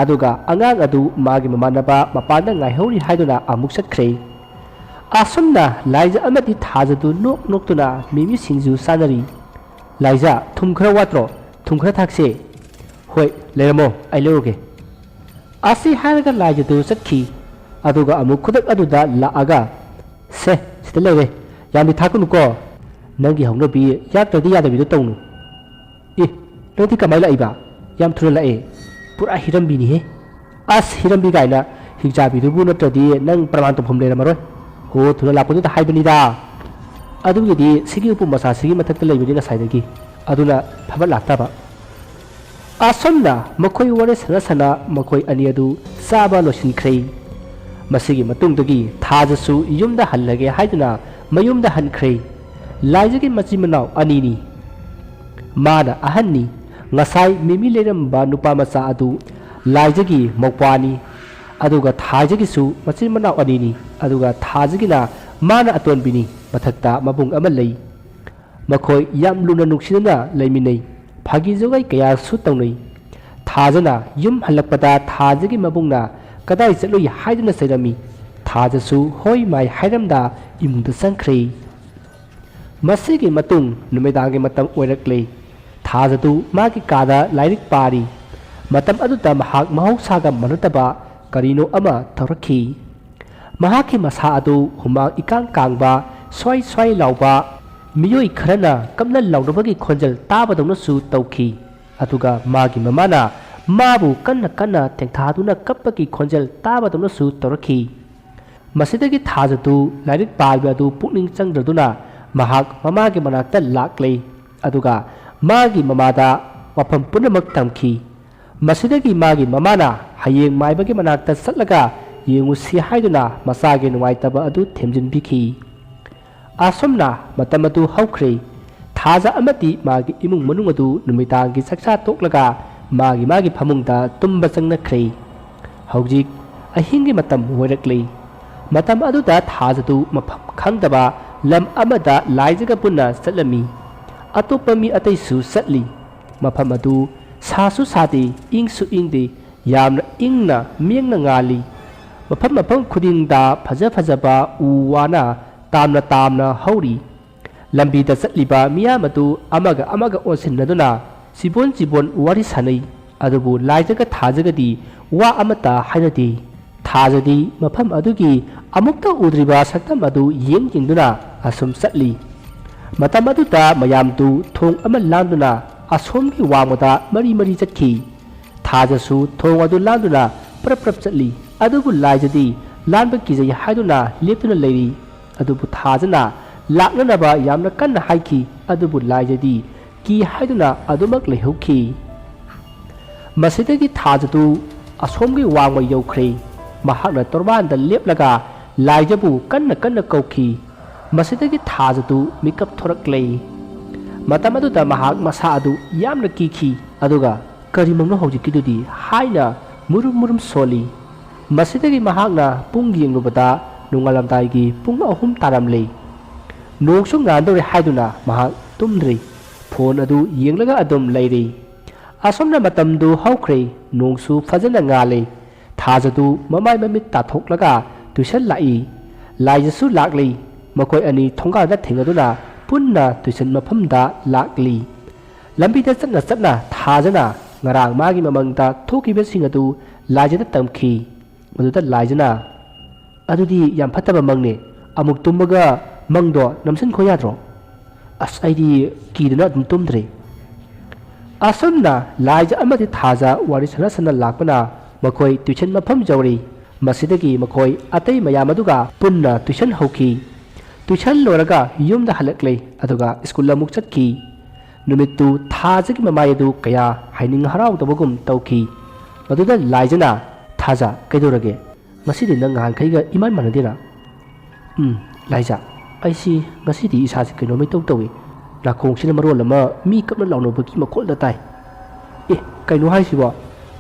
ꯑꯗꯨꯒ ꯑꯉꯥꯡ ꯑꯗꯨ ꯃꯥꯒꯤ ꯃꯃꯥꯟꯅꯕ ꯃꯄꯥꯟꯗ ꯉꯥꯏꯍꯧꯔꯤ ꯍꯥꯏꯗꯨꯅ ꯑꯃꯨꯛ ꯆꯠꯈ꯭ꯔꯦ꯫ ꯑꯁꯨꯝꯅ ꯂꯥꯏꯖ ꯑꯃꯗꯤ ꯊꯥꯖꯗꯨ ꯅꯣꯛ ꯅꯣꯛꯇꯨꯅ ꯃꯤꯃꯤ ꯁꯤꯡꯖꯨ ꯆꯥꯅꯔꯤ꯫ "ꯂꯥꯏꯖ, ꯊꯨꯝ ꯈꯔ ꯋꯥꯠꯇ꯭ꯔꯣ? ꯊꯨꯝ ꯈꯔ ꯊꯥꯛꯁꯦ꯫" "ꯍꯣꯏ, ꯂꯩꯔꯝꯃꯣ, ꯑꯩ ꯂꯧꯔꯒꯦ꯫" ꯑꯁꯤ ꯍꯥꯏꯔꯒ ꯂꯥꯏꯖꯗꯨ ꯆꯠꯈꯤ꯫ ꯑꯗꯨꯒ ꯑꯃꯨꯛ ꯈꯨꯗꯛ ꯑꯗꯨꯗ ꯂꯥꯛꯑꯒ, "ꯁꯦ, ꯁꯤꯗ ꯂꯩꯔꯦ꯫ ꯌꯥꯝꯗꯤ ꯊꯥꯛꯀꯅꯨꯀꯣ꯫ ꯅꯪꯒꯤ ꯍꯧꯅꯕꯤ ꯌꯥꯛꯇ꯭ꯔꯗꯤ ꯌꯥꯗꯕꯤꯗꯣ ꯇꯧꯅꯨ꯫" "ꯑꯦ, ꯅꯪꯗꯤ ꯀꯃꯥꯏ ꯂꯥꯛꯏꯕ? ꯌꯥꯝ ꯊꯨꯅ ꯂꯥꯛꯑꯦ꯫ ꯄꯨꯔꯥ ꯍꯤꯔꯝꯕꯤꯅꯤꯍꯦ꯫" "ꯑꯁ, ꯍꯤꯔꯝꯕꯤ ꯀꯥꯏꯅ, ꯍꯤꯡꯆꯥꯕꯤꯗꯨꯕꯨ ꯅꯠꯇ꯭ꯔꯗꯤ ꯅꯪ ꯄ꯭ꯔꯃꯥꯟ ꯇꯧꯐꯝ ꯂꯩꯔꯝꯃꯔꯣꯏ꯫ ꯍꯣ, ꯊꯨꯅ ꯂꯥꯛꯄꯗꯨꯗ ꯍꯥꯏꯕꯅꯤꯗ꯫ ꯑꯗꯨꯒꯤꯗꯤ ꯁꯤꯒꯤ ꯎꯄꯨ ꯃꯆꯥꯁꯤꯒꯤ ꯃꯊꯛꯇ ꯂꯩꯕꯅꯤ ꯉꯁꯥꯏꯗꯒꯤ꯫ ꯑꯗꯨꯅ ꯐꯕꯠ ꯂꯥꯛꯇꯕ꯫" ꯑꯁꯨꯝꯅ ꯃꯈꯣꯏ ꯋꯥꯔꯤ ꯁꯥꯟꯅ ꯁꯥꯟꯅ ꯃꯈꯣꯏ ꯑꯅꯤ ꯑꯗꯨ ꯆꯥꯕ ꯂꯣꯏꯁꯤꯟꯈ꯭ꯔꯦ꯫ ꯃꯁꯤꯒꯤ ꯃꯇꯨꯡꯗꯒꯤ ꯊꯥꯖꯁꯨ ꯌꯨꯝꯗ ꯍꯜꯂꯒꯦ ꯍꯥꯏꯗꯨꯅ ꯃꯌꯨꯝꯗ ꯍꯟꯈ꯭ꯔꯦ꯫ ꯂꯥꯏꯖꯒꯤ ꯃꯆꯤꯟ ꯃꯅꯥꯎ ꯑꯅꯤꯅꯤ꯫ ꯃꯥꯅ ꯑꯍꯟꯅꯤ꯫ ꯉꯁꯥꯏ ꯃꯤꯃꯤ ꯂꯩꯔꯝꯕ ꯅꯨꯄꯥ ꯃꯆꯥ ꯑꯗꯨ ꯂꯥꯏꯖꯒꯤ ꯃꯧꯄ꯭ꯋꯥꯅꯤ꯫ ꯑꯗꯨꯒ ꯊꯥꯖꯒꯤꯁꯨ ꯃꯆꯤꯟ ꯃꯅꯥꯎ ꯑꯅꯤꯅꯤ꯫ ꯑꯗꯨꯒ ꯊꯥꯖꯒꯤꯅ ꯃꯥꯅ ꯑꯇꯣꯟꯕꯤꯅꯤ꯫ ꯃꯊꯛꯇ ꯃꯕꯨꯡ ꯑꯃ ꯂꯩ꯫ ꯃꯈꯣꯏ ꯌꯥꯝ ꯂꯨꯅ ꯅꯨꯡꯁꯤꯅꯅ ꯂꯩꯃꯤꯟꯅꯩ꯫ ꯐꯥꯒꯤ ꯖꯣꯒꯥꯏ ꯀꯌꯥꯁꯨ ꯇꯧꯅꯩ꯫ ꯊꯥꯖꯅ ꯌꯨꯝ ꯍꯜꯂꯛꯄꯗ ꯊꯥꯖꯒꯤ ꯃꯕꯨꯡꯅ "ꯀꯗꯥꯏ ꯆꯠꯂꯨꯏ?" ꯍꯥꯏꯗꯨꯅ ꯆꯩꯔꯝꯃꯤ꯫ ꯊꯥꯖꯁꯨ "ꯍꯣꯏ ꯃꯥꯏ" ꯍꯥꯏꯔꯝꯗ ꯏꯃꯨꯡꯗ ꯆꯪꯈ꯭ꯔꯦ꯫ ꯃꯁꯤꯒꯤ ꯃꯇꯨꯡ ꯅꯨꯃꯤꯗꯥꯡꯒꯤ ꯃꯇꯝ ꯑꯣꯏꯔꯛꯂꯦ꯫ ꯊꯥꯖꯗꯨ ꯃꯥꯒꯤ ꯀꯥꯗ ꯂꯥꯏꯔꯤꯛ ꯄꯥꯔꯤ꯫ ꯃꯇꯝ ꯑꯗꯨꯗ ꯃꯍꯥꯛ ꯃꯍꯧꯁꯥꯒ ꯃꯥꯟꯅꯗꯕ ꯀꯔꯤꯅꯣ ꯑꯃ ꯇꯧꯔꯛꯈꯤ꯫ ꯃꯍꯥꯛꯀꯤ ꯃꯁꯥ ꯑꯗꯨ ꯍꯨꯃꯥꯡ ꯏꯀꯥꯡ ꯀꯥꯡꯕ, ꯁ꯭ꯋꯥꯏ ꯁ꯭ꯋꯥꯏ ꯂꯥꯎꯕ, ꯃꯤꯑꯣꯏ ꯈꯔꯅ ꯀꯞꯅ ꯂꯥꯎꯅꯕꯒꯤ ꯈꯣꯟꯖꯦꯜ ꯇꯥꯕꯗꯧꯅꯁꯨ ꯇꯧꯈꯤ꯫ ꯑꯗꯨꯒ ꯃꯥꯒꯤ ꯃꯃꯥꯅ ꯃꯥꯕꯨ ꯀꯟꯅ ꯀꯟꯅ ꯇꯦꯡꯊꯥꯗꯨꯅ ꯀꯞꯄꯒꯤ ꯈꯣꯟꯖꯦꯜ ꯇꯥꯕꯗꯧꯅꯁꯨ ꯇꯧꯔꯛꯈꯤ꯫ ꯃꯁꯤꯗꯒꯤ ꯊꯥꯖꯗꯨ ꯂꯥꯏꯔꯤꯛ ꯄꯥꯕ ꯑꯗꯨ ꯄꯨꯛꯅꯤꯡ ꯆꯪꯗ꯭ꯔꯗꯨꯅ ꯃꯍꯥꯛ ꯃꯃꯥꯒꯤ ꯃꯅꯥꯛꯇ ꯂꯥꯛꯂꯦ꯫ ꯑꯗꯨꯒ ꯃꯥꯒꯤ ꯃꯃꯥꯗ ꯋꯥꯐꯝ ꯄꯨꯝꯅꯃꯛ ꯇꯝꯈꯤ꯫ ꯃꯁꯤꯗꯒꯤ ꯃꯥꯒꯤ ꯃꯃꯥꯅ ꯍꯌꯦꯡ ꯃꯥꯏꯕꯒꯤ ꯃꯅꯥꯛꯇ ꯆꯠꯂꯒ ꯌꯦꯡꯉꯨꯁꯤ ꯍꯥꯏꯗꯨꯅ ꯃꯆꯥꯒꯤ ꯅꯨꯡꯉꯥꯏꯇꯕ ꯑꯗꯨ ꯊꯦꯝꯖꯤꯟꯕꯤꯈꯤ꯫ ꯑꯁꯨꯝꯅ ꯃꯇꯝ ꯑꯗꯨ ꯍꯧꯈ꯭ꯔꯦ꯫ ꯊꯥꯖ ꯑꯃꯗꯤ ꯃꯥꯒꯤ ꯏꯃꯨꯡ ꯃꯅꯨꯡ ꯑꯗꯨ ꯅꯨꯃꯤꯗꯥꯡꯒꯤ ꯆꯥꯛꯆꯥ ꯇꯣꯛꯂꯒ ꯃꯥꯒꯤ ꯃꯥꯒꯤ ꯐꯃꯨꯡꯗ ꯇꯨꯝꯕ ꯆꯪꯅꯈ꯭ꯔꯦ꯫ ꯍꯧꯖꯤꯛ ꯑꯍꯤꯡꯒꯤ ꯃꯇꯝ ꯑꯣꯏꯔꯛꯂꯤ꯫ ꯃꯇꯝ ꯑꯗꯨꯗ ꯊꯥꯖꯗꯨ ꯃꯐꯝ ꯈꯪꯗꯕ ꯂꯝ ꯑꯃꯗ ꯂꯥꯏꯖꯒ ꯄꯨꯟꯅ ꯆꯠꯂꯝꯃꯤ꯫ ꯑꯇꯣꯞꯄ ꯃꯤ ꯑꯇꯩꯁꯨ ꯆꯠꯂꯤ꯫ ꯃꯐꯝ ꯑꯗꯨ ꯁꯥꯁꯨ ꯁꯥꯗꯦ, ꯏꯪꯁꯨ ꯏꯪꯗꯦ, ꯌꯥꯝꯅ ꯏꯪꯅ ꯃꯤꯌꯦꯡꯅ ꯉꯥꯜꯂꯤ꯫ ꯃꯐꯝ ꯃꯐꯝ ꯈꯨꯗꯤꯡꯗ ꯐꯖ ꯐꯖꯕ ꯎ ꯋꯥꯅ ꯇꯥꯝꯅ ꯇꯥꯝꯅ ꯍꯧꯔꯤ꯫ ꯂꯝꯕꯤꯗ ꯆꯠꯂꯤꯕ ꯃꯤꯌꯥꯝ ꯑꯗꯨ ꯑꯃꯒ ꯑꯃꯒ ꯑꯣꯟꯁꯤꯟꯅꯗꯨꯅ ꯆꯤꯕꯣꯟ ꯆꯤꯕꯣꯟ ꯋꯥꯔꯤ ꯁꯥꯅꯩ꯫ ꯑꯗꯨꯕꯨ ꯂꯥꯏꯖꯒ ꯊꯥꯖꯒꯗꯤ ꯋꯥ ꯑꯃꯠꯇ ꯍꯥꯏꯅꯗꯦ꯫ ꯊꯥꯖꯗꯤ ꯃꯐꯝ ꯑꯗꯨꯒꯤ ꯑꯃꯨꯛꯇ ꯎꯗ꯭ꯔꯤꯕ ꯁꯛꯇꯝ ꯑꯗꯨ ꯌꯦꯡ ꯌꯦꯡꯗꯨꯅ ꯑꯁꯨꯝ ꯆꯠꯂꯤ꯫ ꯃꯇꯝ ꯑꯗꯨꯗ ꯃꯌꯥꯝꯗꯨ ꯊꯣꯡ ꯑꯃ ꯂꯥꯟꯗꯨꯅ ꯑꯁꯣꯝꯒꯤ ꯋꯥꯡꯃꯗ ꯃꯔꯤ ꯃꯔꯤ ꯆꯠꯈꯤ꯫ ꯊꯥꯖꯁꯨ ꯊꯣꯡ ꯑꯗꯨ ꯂꯥꯟꯗꯨꯅ ꯄ꯭ꯔꯞ ꯄ꯭ꯔꯞ ꯆꯠꯂꯤ꯫ ꯑꯗꯨꯕꯨ ꯂꯥꯏꯖꯗꯤ ꯂꯥꯟꯕ ꯀꯤꯖꯩ ꯍꯥꯏꯗꯨꯅ ꯂꯦꯞꯇꯨꯅ ꯂꯩꯔꯤ꯫ ꯑꯗꯨꯕꯨ ꯊꯥꯖꯅ ꯂꯥꯛꯅꯅꯕ ꯌꯥꯝꯅ ꯀꯟꯅ ꯍꯥꯏꯈꯤ꯫ ꯑꯗꯨꯕꯨ ꯂꯥꯏꯖꯗꯤ ꯀꯤ ꯍꯥꯏꯗꯨꯅ ꯑꯗꯨꯃꯛ ꯂꯩꯍꯧꯈꯤ꯫ ꯃꯁꯤꯗꯒꯤ ꯊꯥꯖꯗꯨ ꯑꯁꯣꯝꯒꯤ ꯋꯥꯡꯃ ꯌꯧꯈ꯭ꯔꯦ꯫ ꯃꯍꯥꯛꯅ ꯇꯣꯔꯕꯥꯟꯗ ꯂꯦꯞꯂꯒ ꯂꯥꯏꯖꯕꯨ ꯀꯟꯅ ꯀꯟꯅ ꯀꯧꯈꯤ꯫ ꯃꯁꯤꯗꯒꯤ ꯊꯥꯖꯗꯨ ꯃꯤꯀꯞ ꯊꯣꯔꯛꯂꯦ꯫ ꯃꯇꯝ ꯑꯗꯨꯗ ꯃꯍꯥꯛ ꯃꯁꯥ ꯑꯗꯨ ꯌꯥꯝꯅ ꯀꯤꯈꯤ, ꯑꯗꯨꯒ "ꯀꯔꯤꯃꯛꯅꯣ ꯍꯧꯖꯤꯛꯀꯤꯗꯨꯗꯤ?" ꯍꯥꯏꯅ ꯃꯨꯔꯨꯝ ꯃꯨꯔꯨꯝ ꯁꯣꯜꯂꯤ꯫ ꯃꯁꯤꯗꯒꯤ ꯃꯍꯥꯛꯅ ꯄꯨꯡ ꯌꯦꯡꯂꯨꯕꯗ ꯅꯣꯡꯉꯥꯜꯂꯝꯗꯥꯏꯒꯤ ꯄꯨꯡ ꯑꯍꯨꯝ ꯇꯥꯔꯝꯂꯦ꯫ ꯅꯣꯡꯁꯨ ꯉꯥꯟꯗꯧꯔꯦ ꯍꯥꯏꯗꯨꯅ ꯃꯍꯥꯛ ꯇꯨꯝꯗ꯭ꯔꯤ꯫ ꯐꯣꯟ ꯑꯗꯨ ꯌꯦꯡꯂꯒ ꯑꯗꯨꯝ ꯂꯩꯔꯤ꯫ ꯑꯁꯨꯝꯅ ꯃꯇꯝꯗꯨ ꯍꯧꯈ꯭ꯔꯦ꯫ ꯅꯣꯡꯁꯨ ꯐꯖꯅ ꯉꯥꯜꯂꯦ꯫ ꯊꯥꯖꯗꯨ ꯃꯃꯥꯏ ꯃꯃꯤꯠ ꯇꯥꯊꯣꯛꯂꯒ ꯇꯨꯏꯁꯟ ꯂꯥꯛꯏ꯫ ꯂꯥꯏꯖꯁꯨ ꯂꯥꯛꯂꯤ꯫ ꯃꯈꯣꯏ ꯑꯅꯤ ꯊꯣꯡꯒꯥꯜꯗ ꯊꯦꯡꯅꯗꯨꯅ ꯄꯨꯟꯅ ꯇꯨꯏꯁꯟ ꯃꯐꯝꯗ ꯂꯥꯛꯂꯤ꯫ ꯂꯝꯕꯤꯗ ꯆꯠꯅ ꯆꯠꯅ ꯊꯥꯖꯅ ꯉꯔꯥꯡ ꯃꯥꯒꯤ ꯃꯃꯥꯡꯗ ꯊꯣꯛꯈꯤꯕꯁꯤꯡ ꯑꯗꯨ ꯂꯥꯏꯖꯗ ꯇꯝꯈꯤ꯫ ꯃꯗꯨꯗ ꯂꯥꯏꯖꯅ, "ꯑꯗꯨꯗꯤ ꯌꯥꯝ ꯐꯠꯇꯕ ꯃꯪꯅꯦ꯫ ꯑꯃꯨꯛ ꯇꯨꯝꯃꯒ ꯃꯪꯗꯣ ꯅꯝꯁꯤꯟꯈꯣ ꯌꯥꯗ꯭ꯔꯣ?" ꯑꯁ, ꯑꯩꯗꯤ ꯀꯤꯗꯨꯅ ꯑꯗꯨꯝ ꯇꯨꯝꯗ꯭ꯔꯦ꯫ ꯑꯁꯨꯝꯅ ꯂꯥꯏꯖ ꯑꯃꯗꯤ ꯊꯥꯖ ꯋꯥꯔꯤ ꯁꯥꯟꯅ ꯁꯥꯟꯅ ꯂꯥꯛꯄꯅ ꯃꯈꯣꯏ ꯇꯨꯏꯁꯟ ꯃꯐꯝ ꯌꯧꯔꯤ꯫ ꯃꯁꯤꯗꯒꯤ ꯃꯈꯣꯏ ꯑꯇꯩ ꯃꯌꯥꯝ ꯑꯗꯨꯒ ꯄꯨꯟꯅ ꯇꯨꯏꯁꯟ ꯍꯧꯈꯤ꯫ ꯇꯨꯏꯁꯟ ꯂꯣꯏꯔꯒ ꯌꯨꯝꯗ ꯍꯜꯂꯛꯂꯦ, ꯑꯗꯨꯒ ꯁ꯭ꯀꯨꯜ ꯑꯃꯨꯛ ꯆꯠꯈꯤ꯫ ꯅꯨꯃꯤꯠꯇꯨ ꯊꯥꯖꯒꯤ ꯃꯃꯥꯏ ꯑꯗꯨ ꯀꯌꯥ ꯍꯥꯏꯅꯤꯡ ꯍꯔꯥꯎꯗꯕꯒꯨꯝ ꯇꯧꯈꯤ꯫ ꯃꯗꯨꯗ ꯂꯥꯏꯖꯅ, "ꯊꯥꯖ, ꯀꯩꯗꯧꯔꯒꯦ? ꯉꯁꯤꯗꯤ ꯅꯪ ꯅꯍꯥꯟꯈꯩꯒ ꯏꯃꯥꯟ ꯃꯥꯟꯅꯗꯦꯅ?" "ꯎꯝ, ꯂꯥꯏꯖ, ꯑꯩꯁꯤ ꯉꯁꯤꯗꯤ ꯏꯁꯥꯁꯤ ꯀꯩꯅꯣꯝꯃ ꯏꯇꯧ ꯇꯧꯏ꯫ ꯅꯥꯀꯣꯡꯁꯤꯅ ꯃꯔꯣꯜ ꯑꯃ ꯃꯤ ꯀꯞꯅ ꯂꯥꯎꯅꯕꯒꯤ ꯃꯈꯣꯜꯗ ꯇꯥꯏ꯫ ꯑꯦ, ꯀꯩꯅꯣ ꯍꯥꯏꯁꯤꯕꯣ?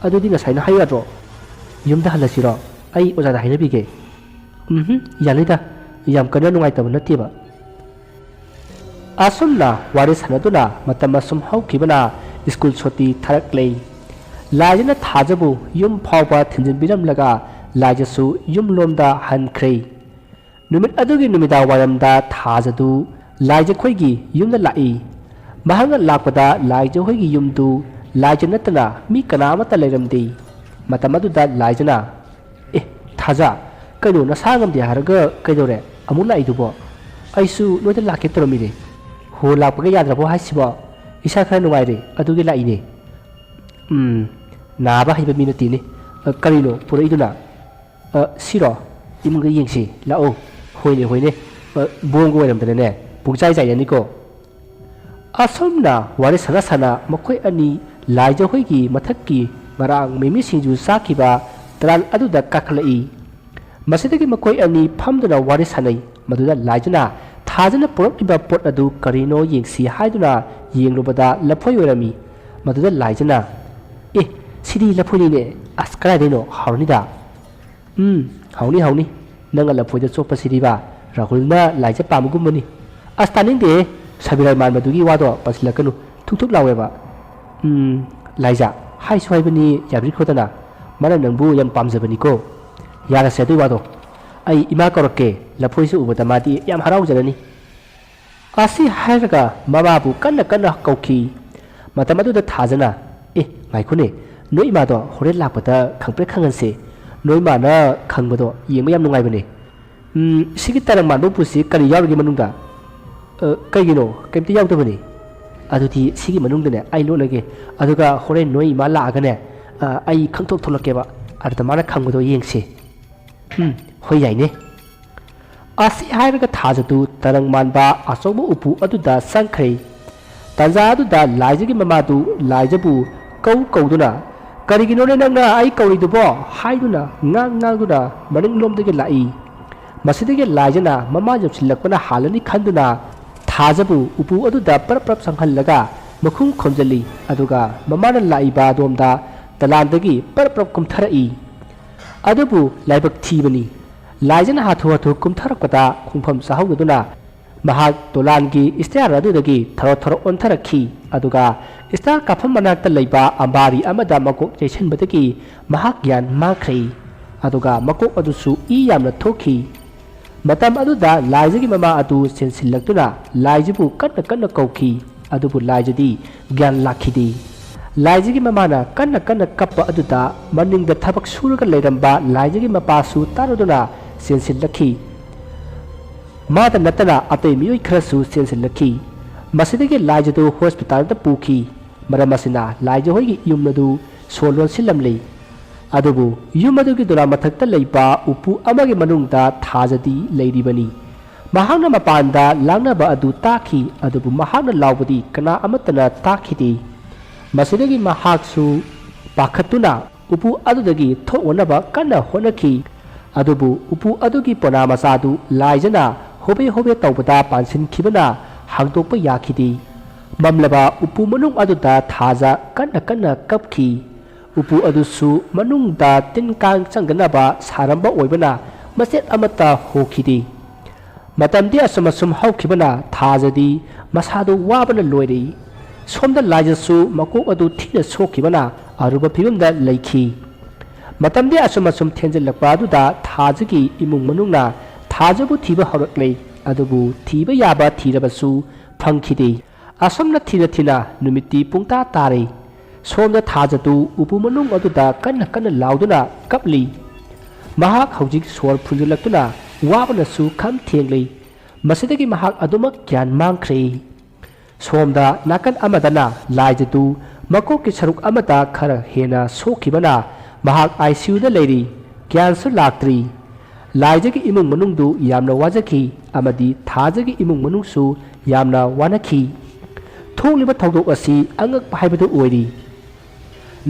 ꯑꯗꯨꯗꯤ ꯉꯁꯥꯏꯅ ꯍꯥꯏꯌꯨ ꯌꯥꯗ꯭ꯔꯣ? ꯌꯨꯝꯗ ꯍꯜꯂꯁꯤꯔꯣ? ꯑꯩ ꯑꯣꯖꯥꯗ ꯍꯥꯏꯅꯕꯤꯒꯦ꯫" "ꯎꯝꯍꯨꯝ, ꯌꯥꯅꯤꯗ, ꯌꯥꯝ ꯀꯟꯅ ꯅꯨꯡꯉꯥꯏꯇꯕ ꯅꯠꯇꯦꯕ꯫" ꯑꯁꯨꯝꯅ ꯋꯥꯔꯤ ꯁꯥꯟꯅꯗꯨꯅ ꯃꯇꯝ ꯑꯁꯨꯝ ꯍꯧꯈꯤꯕꯅ ꯁ꯭ꯀꯨꯜ ꯁꯨꯇꯤ ꯊꯥꯔꯛꯂꯦ꯫ ꯂꯥꯏꯖꯅ ꯊꯥꯖꯕꯨ ꯌꯨꯝ ꯐꯥꯎꯕ ꯊꯤꯟꯖꯤꯟꯕꯤꯔꯝꯂꯒ ꯂꯥꯏꯖꯁꯨ ꯌꯨꯝꯂꯣꯝꯗ ꯍꯟꯈ꯭ꯔꯦ꯫ ꯅꯨꯃꯤꯠ ꯑꯗꯨꯒꯤ ꯅꯨꯃꯤꯗꯥꯡ ꯋꯥꯏꯔꯝꯗ ꯊꯥꯖꯗꯨ ꯂꯥꯏꯖꯈꯣꯏꯒꯤ ꯌꯨꯝꯗ ꯂꯥꯛꯏ꯫ ꯃꯍꯥꯛꯅ ꯂꯥꯛꯄꯗ ꯂꯥꯏꯖꯍꯣꯏꯒꯤ ꯌꯨꯝꯗꯨ ꯂꯥꯏꯖ ꯅꯠꯇꯅ ꯃꯤ ꯀꯅꯥ ꯑꯃꯠꯇ ꯂꯩꯔꯝꯗꯦ꯫ ꯃꯇꯝ ꯑꯗꯨꯗ ꯂꯥꯏꯖꯅ, "ꯑꯦ, ꯊꯥꯖ, ꯀꯩꯅꯣ ꯅꯁꯥ ꯉꯝꯗꯦ ꯍꯥꯏꯔꯒ ꯀꯩꯗꯧꯔꯦ? ꯑꯃꯨꯛ ꯂꯥꯛꯏꯗꯨꯕꯣ?" "ꯑꯩꯁꯨ ꯅꯣꯏꯗ ꯂꯥꯛꯀꯦ ꯇꯧꯔꯝꯃꯤꯅꯦ꯫" "ꯍꯣ, ꯂꯥꯛꯄꯒ ꯌꯥꯗ꯭ꯔꯕꯣ ꯍꯥꯏꯁꯤꯕꯣ?" "ꯏꯁꯥ ꯈꯔ ꯅꯨꯡꯉꯥꯏꯔꯦ, ꯑꯗꯨꯒꯤ ꯂꯥꯛꯏꯅꯦ꯫" "ꯎꯝ, ꯅꯥꯕ ꯍꯩꯕ ꯃꯤ ꯅꯠꯇꯦꯅꯦ꯫ ꯑ, ꯀꯔꯤꯅꯣ ꯄꯨꯔꯛꯏꯗꯨꯅ?" "ꯑ, ꯁꯤꯔꯣ? ꯏꯃꯨꯡꯗ ꯌꯦꯡꯁꯤ, ꯂꯥꯛꯑꯣ꯫" "ꯍꯣꯏꯅꯦ, ꯍꯣꯏꯅꯦ꯫ ꯑ, ꯕꯣꯝꯒ ꯑꯣꯏꯔꯝꯗꯅꯅꯦ, ꯄꯨꯡꯆꯥꯏ ꯆꯥꯏꯅꯅꯤꯀꯣ꯫" ꯑꯁꯨꯝꯅ ꯋꯥꯔꯤ ꯁꯥꯟꯅ ꯁꯥꯟꯅ ꯃꯈꯣꯏ ꯑꯅꯤ ꯂꯥꯏꯖꯍꯣꯏꯒꯤ ꯃꯊꯛꯀꯤ ꯉꯔꯥꯡ ꯃꯤꯃꯤ ꯁꯤꯡꯖꯨ ꯆꯥꯈꯤꯕ ꯇꯂꯥꯟ ꯑꯗꯨꯗ ꯀꯥꯈꯠꯂꯛꯏ꯫ ꯃꯁꯤꯗꯒꯤ ꯃꯈꯣꯏ ꯑꯅꯤ ꯐꯝꯗꯨꯅ ꯋꯥꯔꯤ ꯁꯥꯅꯩ꯫ ꯃꯗꯨꯗ ꯂꯥꯏꯖꯅ ꯊꯥꯖꯅ ꯄꯨꯔꯛꯂꯤꯕ ꯄꯣꯠ ꯑꯗꯨ ꯀꯔꯤꯅꯣ ꯌꯦꯡꯁꯤ ꯍꯥꯏꯗꯨꯅ ꯌꯦꯡꯂꯨꯕꯗ ꯂꯐꯣꯏ ꯑꯣꯏꯔꯝꯃꯤ꯫ ꯃꯗꯨꯗ ꯂꯥꯏꯖꯅ, "ꯑꯦ, ꯁꯤꯗꯤ ꯂꯐꯣꯏꯅꯤꯅꯦ꯫ ꯑꯁ, ꯀꯗꯥꯏꯗꯩꯅꯣ? ꯍꯥꯎꯔꯅꯤꯗ꯫" "ꯎꯝ, ꯍꯥꯎꯅꯤ, ꯍꯥꯎꯅꯤ꯫ ꯅꯪꯅ ꯂꯐꯣꯏꯗ ꯆꯣꯞꯄꯁꯤꯗꯤꯕ ꯔꯥꯍꯨꯜꯅ ꯂꯥꯏꯖ ꯄꯥꯝꯕꯒꯨꯝꯕꯅꯤ꯫" "ꯑꯁ, ꯇꯥꯅꯤꯡꯗꯦꯍꯦ꯫ ꯁꯕꯤꯔꯥꯏ ꯃꯥꯟꯕꯗꯨꯒꯤ ꯋꯥꯗꯣ ꯄꯟꯁꯤꯜꯂꯛꯀꯅꯨ꯫ ꯊꯨꯛ ꯊꯨꯛ ꯂꯥꯎꯋꯦꯕ꯫" "ꯎꯝ, ꯂꯥꯏꯖ, ꯍꯥꯏꯁꯨ ꯍꯥꯏꯕꯅꯤ, ꯌꯥꯕꯤꯈ꯭ꯔꯣꯗꯅ꯫ ꯃꯥꯅ ꯅꯪꯕꯨ ꯌꯥꯝ ꯄꯥꯝꯖꯕꯅꯤꯀꯣ꯫" "ꯌꯥꯔꯁꯦ ꯑꯗꯨꯏ ꯋꯥꯗꯣ꯫ ꯑꯩ ꯏꯃꯥ ꯀꯧꯔꯛꯀꯦ꯫ ꯂꯐꯣꯏꯁꯨ ꯎꯕꯗ ꯃꯥꯗꯤ ꯌꯥꯝ ꯍꯔꯥꯎꯖꯔꯅꯤ꯫" ꯑꯁꯤ ꯍꯥꯏꯔꯒ ꯃꯃꯥꯕꯨ ꯀꯟꯅ ꯀꯟꯅ ꯀꯧꯈꯤ꯫ ꯃꯇꯝ ꯑꯗꯨꯗ ꯊꯥꯖꯅ, "ꯑꯦ, ꯉꯥꯏꯈꯣꯅꯦ, ꯅꯣꯏ ꯏꯃꯥꯗꯣ ꯍꯣꯔꯦꯟ ꯂꯥꯛꯄꯗ ꯈꯪꯄ꯭ꯔꯦꯛ ꯈꯪꯍꯟꯁꯦ꯫ ꯅꯣꯏ ꯏꯃꯥꯅ ꯈꯪꯕꯗꯣ ꯌꯦꯡꯕ ꯌꯥꯝ ꯅꯨꯡꯉꯥꯏꯕꯅꯦ꯫ ꯎꯝ, ꯁꯤꯒꯤ ꯇꯔꯪ ꯃꯥꯟꯕ ꯎꯄꯨꯁꯤ ꯀꯔꯤ ꯌꯥꯎꯔꯤꯒꯦ ꯃꯅꯨꯡꯗ?" "ꯑ, ꯀꯩꯒꯤꯅꯣ? ꯀꯩꯝꯇ ꯌꯥꯎꯗꯕꯅꯦ꯫" "ꯑꯗꯨꯗꯤ ꯁꯤꯒꯤ ꯃꯅꯨꯡꯗꯅꯦ ꯑꯩ ꯂꯣꯠꯂꯒꯦ꯫ ꯑꯗꯨꯒ ꯍꯣꯔꯦꯟ ꯅꯣꯏ ꯏꯃꯥ ꯂꯥꯛꯑꯒꯅꯦ, ꯑ, ꯑꯩ ꯈꯪꯊꯣꯛ ꯊꯣꯛꯂꯛꯀꯦꯕ꯫ ꯑꯗꯨꯗ ꯃꯥꯅ ꯈꯪꯕꯗꯣ ꯌꯦꯡꯁꯦ꯫" "ꯎꯝ, ꯍꯣꯏ, ꯌꯥꯏꯅꯦ꯫" ꯑꯁꯤ ꯍꯥꯏꯔꯒ ꯊꯥꯖꯗꯨ ꯇꯔꯪ ꯃꯥꯟꯕ ꯑꯆꯧꯕ ꯎꯄꯨ ꯑꯗꯨꯗ ꯆꯪꯈ꯭ꯔꯦ꯫ ꯇꯥꯟꯖꯥ ꯑꯗꯨꯗ ꯂꯥꯏꯖꯒꯤ ꯃꯃꯥꯗꯨ ꯂꯥꯏꯖꯕꯨ ꯀꯧ ꯀꯧꯗꯨꯅ, "ꯀꯔꯤꯒꯤꯅꯣꯅꯦ ꯅꯪꯅ ꯑꯩ ꯀꯧꯔꯤꯗꯨꯕꯣ?" ꯍꯥꯏꯗꯨꯅ ꯉꯥꯡ ꯉꯥꯡꯗꯨꯅ ꯃꯅꯤꯡꯂꯣꯝꯗꯒꯤ ꯂꯥꯛꯏ꯫ ꯃꯁꯤꯗꯒꯤ ꯂꯥꯏꯖꯅ ꯃꯃꯥ ꯌꯧꯁꯤꯜꯂꯛꯄꯅ ꯍꯥꯜꯂꯅꯤ ꯈꯟꯗꯨꯅ ꯊꯥꯖꯕꯨ ꯎꯄꯨ ꯑꯗꯨꯗ ꯄꯔꯞ ꯄꯔꯞ ꯆꯪꯍꯜꯂꯒ ꯃꯈꯨꯝ ꯈꯣꯝꯖꯤꯜꯂꯤ꯫ ꯑꯗꯨꯒ ꯃꯃꯥꯅ ꯂꯥꯛꯏꯕ ꯑꯗꯣꯝꯗ ꯗꯂꯥꯟꯗꯒꯤ ꯄꯔꯞ ꯄꯔꯞ ꯀꯨꯝꯊꯔꯛꯏ꯫ ꯑꯗꯨꯕꯨ ꯂꯥꯏꯕꯛ ꯊꯤꯕꯅꯤ, ꯂꯥꯏꯖꯅ ꯍꯥꯊꯨ ꯍꯥꯊꯨ ꯀꯨꯝꯊꯔꯛꯄꯗ ꯈꯣꯡꯐꯝ ꯆꯥꯍꯧꯗꯗꯨꯅ ꯃꯍꯥꯛ ꯗꯣꯂꯥꯟꯒꯤ ꯏꯁꯇꯤꯌꯥꯔ ꯑꯗꯨꯗꯒꯤ ꯊꯔꯣ ꯊꯔꯣ ꯑꯣꯟꯊꯔꯛꯈꯤ꯫ ꯑꯗꯨꯒ ꯏꯁꯇꯤꯌꯥꯔ ꯀꯥꯐꯝ ꯃꯅꯥꯛꯇ ꯂꯩꯕ ꯑꯝꯕꯥꯔꯤ ꯑꯃꯗ ꯃꯀꯣꯛ ꯌꯩꯁꯟꯕꯗꯒꯤ ꯃꯍꯥꯛ ꯒ꯭ꯌꯥꯟ ꯃꯥꯡꯈ꯭ꯔꯦ꯫ ꯑꯗꯨꯒ ꯃꯀꯣꯛ ꯑꯗꯨꯁꯨ ꯏ ꯌꯥꯝꯅ ꯊꯣꯛꯈꯤ꯫ ꯃꯇꯝ ꯑꯗꯨꯗ ꯂꯥꯏꯖꯒꯤ ꯃꯃꯥ ꯑꯗꯨ ꯆꯦꯟꯁꯤꯜꯂꯛꯇꯨꯅ ꯂꯥꯏꯖꯕꯨ ꯀꯟꯅ ꯀꯟꯅ ꯀꯧꯈꯤ꯫ ꯑꯗꯨꯕꯨ ꯂꯥꯏꯖꯗꯤ ꯒ꯭ꯌꯥꯟ ꯂꯥꯛꯈꯤꯗꯦ꯫ ꯂꯥꯏꯖꯒꯤ ꯃꯃꯥꯅ ꯀꯟꯅ ꯀꯟꯅ ꯀꯞꯄ ꯑꯗꯨꯗ ꯃꯅꯤꯡꯗ ꯊꯕꯛ ꯁꯨꯔꯒ ꯂꯩꯔꯝꯕ ꯂꯥꯏꯖꯒꯤ ꯃꯄꯥꯁꯨ ꯇꯥꯔꯗꯨꯅ ꯆꯦꯟꯁꯤꯜꯂꯛꯈꯤ꯫ ꯃꯥꯗ ꯅꯠꯇꯅ ꯑꯇꯩ ꯃꯤꯑꯣꯏ ꯈꯔꯁꯨ ꯆꯦꯟꯁꯤꯜꯂꯛꯈꯤ꯫ ꯃꯁꯤꯗꯒꯤ ꯂꯥꯏꯖꯗꯨ ꯍꯣꯁꯄꯤꯇꯥꯜꯗ ꯄꯨꯈꯤ꯫ ꯃꯔꯝ ꯑꯁꯤꯅ ꯂꯥꯏꯖ ꯍꯣꯏꯒꯤ ꯌꯨꯝ ꯑꯗꯨ ꯁꯣ ꯂꯣꯟꯁꯤꯜꯂꯝꯂꯤ꯫ ꯑꯗꯨꯕꯨ ꯌꯨꯝ ꯑꯗꯨꯒꯤ ꯗꯣꯂꯥꯟ ꯃꯊꯛꯇ ꯂꯩꯕ ꯎꯄꯨ ꯑꯃꯒꯤ ꯃꯅꯨꯡꯗ ꯊꯥꯖꯗꯤ ꯂꯩꯔꯤꯕꯅꯤ꯫ ꯃꯍꯥꯛꯅ ꯃꯄꯥꯟꯗ ꯂꯥꯡꯅꯕ ꯑꯗꯨ ꯇꯥꯈꯤ, ꯑꯗꯨꯕꯨ ꯃꯍꯥꯛꯅ ꯂꯥꯎꯕꯗꯤ ꯀꯅꯥ ꯑꯃꯠꯇꯅ ꯇꯥꯈꯤꯗꯦ꯫ ꯃꯁꯤꯗꯒꯤ ꯃꯍꯥꯛꯁꯨ ꯄꯥꯈꯠꯇꯨꯅ ꯎꯄꯨ ꯑꯗꯨꯗꯒꯤ ꯊꯣꯛꯅꯅꯕ ꯀꯟꯅ ꯍꯣꯠꯅꯈꯤ꯫ ꯑꯗꯨꯕꯨ ꯎꯄꯨ ꯑꯗꯨꯒꯤ ꯄꯣꯅꯥ ꯃꯆꯥꯗꯨ ꯂꯥꯏꯖꯅ ꯍꯣꯕꯦ ꯍꯣꯕꯦ ꯇꯧꯕꯗ ꯄꯥꯟꯁꯤꯟꯈꯤꯕꯅ ꯍꯥꯡꯗꯣꯛꯄ ꯌꯥꯈꯤꯗꯦ꯫ ꯃꯝꯂꯕ ꯎꯄꯨ ꯃꯅꯨꯡ ꯑꯗꯨꯗ ꯊꯥꯖ ꯀꯟꯅ ꯀꯟꯅ ꯀꯞꯈꯤ꯫ ꯎꯄꯨ ꯑꯗꯨꯁꯨ ꯃꯅꯨꯡꯗ ꯇꯤꯟ ꯀꯥꯡ ꯆꯪꯗꯅꯕ ꯁꯥꯔꯝꯕ ꯑꯣꯏꯕꯅ ꯃꯆꯦꯠ ꯑꯃꯠꯇ ꯍꯣꯈꯤꯗꯦ꯫ ꯃꯇꯝꯗꯤ ꯑꯁꯨꯝ ꯑꯁꯨꯝ ꯍꯧꯈꯤꯕꯅ ꯊꯥꯖꯗꯤ ꯃꯁꯥꯗꯨ ꯋꯥꯕꯅ ꯂꯣꯏꯔꯦ꯫ ꯁꯣꯝꯗ ꯂꯥꯏꯖꯁꯨ ꯃꯀꯣꯛ ꯑꯗꯨ ꯊꯤꯅ ꯁꯣꯛꯈꯤꯕꯅ ꯑꯔꯨꯕ ꯐꯤꯕꯝꯗ ꯂꯩꯈꯤ꯫ ꯃꯇꯝꯗꯤ ꯑꯁꯨꯝ ꯑꯁꯨꯝ ꯊꯦꯡꯖꯤꯜꯂꯛꯄ ꯑꯗꯨꯗ ꯊꯥꯖꯒꯤ ꯏꯃꯨꯡ ꯃꯅꯨꯡꯅ ꯊꯥꯖꯕꯨ ꯊꯤꯕ ꯍꯧꯔꯛꯂꯦ꯫ ꯑꯗꯨꯕꯨ ꯊꯤꯕ ꯌꯥꯕ ꯊꯤꯔꯕꯁꯨ ꯐꯪꯈꯤꯗꯦ꯫ ꯑꯁꯨꯝꯅ ꯊꯤꯅ ꯊꯤꯅ ꯅꯨꯃꯤꯠꯇꯤ ꯄꯨꯡꯇꯥ ꯇꯥꯔꯦ꯫ ꯁꯣꯝꯗ ꯊꯥꯖꯗꯨ ꯎꯄꯨ ꯃꯅꯨꯡ ꯑꯗꯨꯗ ꯀꯟꯅ ꯀꯟꯅ ꯂꯥꯎꯗꯨꯅ ꯀꯞꯂꯤ꯫ ꯃꯍꯥꯛ ꯍꯧꯖꯤꯛ ꯁꯣꯔ ꯐꯨꯟꯖꯤꯜꯂꯛꯇꯨꯅ ꯋꯥꯕꯅꯁꯨ ꯈꯝ ꯊꯦꯡꯂꯤ꯫ ꯃꯁꯤꯗꯒꯤ ꯃꯍꯥꯛ ꯑꯗꯨꯃꯛ ꯒ꯭ꯌꯥꯟ ꯃꯥꯡꯈ꯭ꯔꯦ꯫ ꯁꯣꯝꯗ ꯅꯥꯀꯟ ꯑꯃꯗꯅ ꯂꯥꯏꯖꯗꯨ ꯃꯀꯣꯛꯀꯤ ꯁꯔꯨꯛ ꯑꯃꯗ ꯈꯔ ꯍꯦꯟꯅ ꯁꯣꯛꯈꯤꯕꯅ ꯃꯍꯥꯛ ꯑꯥꯏ ꯁꯤ ꯌꯨꯗ ꯂꯩꯔꯤ꯫ ꯒ꯭ꯌꯥꯟꯁꯨ ꯂꯥꯛꯇ꯭ꯔꯤ꯫ ꯂꯥꯏꯖꯒꯤ ꯏꯃꯨꯡ ꯃꯅꯨꯡꯗꯨ ꯌꯥꯝꯅ ꯋꯥꯖꯈꯤ ꯑꯃꯗꯤ ꯊꯥꯖꯒꯤ ꯏꯃꯨꯡ ꯃꯅꯨꯡꯁꯨ ꯌꯥꯝꯅ ꯋꯥꯅꯈꯤ꯫ ꯊꯣꯛꯂꯤꯕ ꯊꯧꯗꯣꯛ ꯑꯁꯤ ꯑꯉꯛꯄ ꯍꯥꯏꯕꯗꯨ ꯑꯣꯏꯔꯤ꯫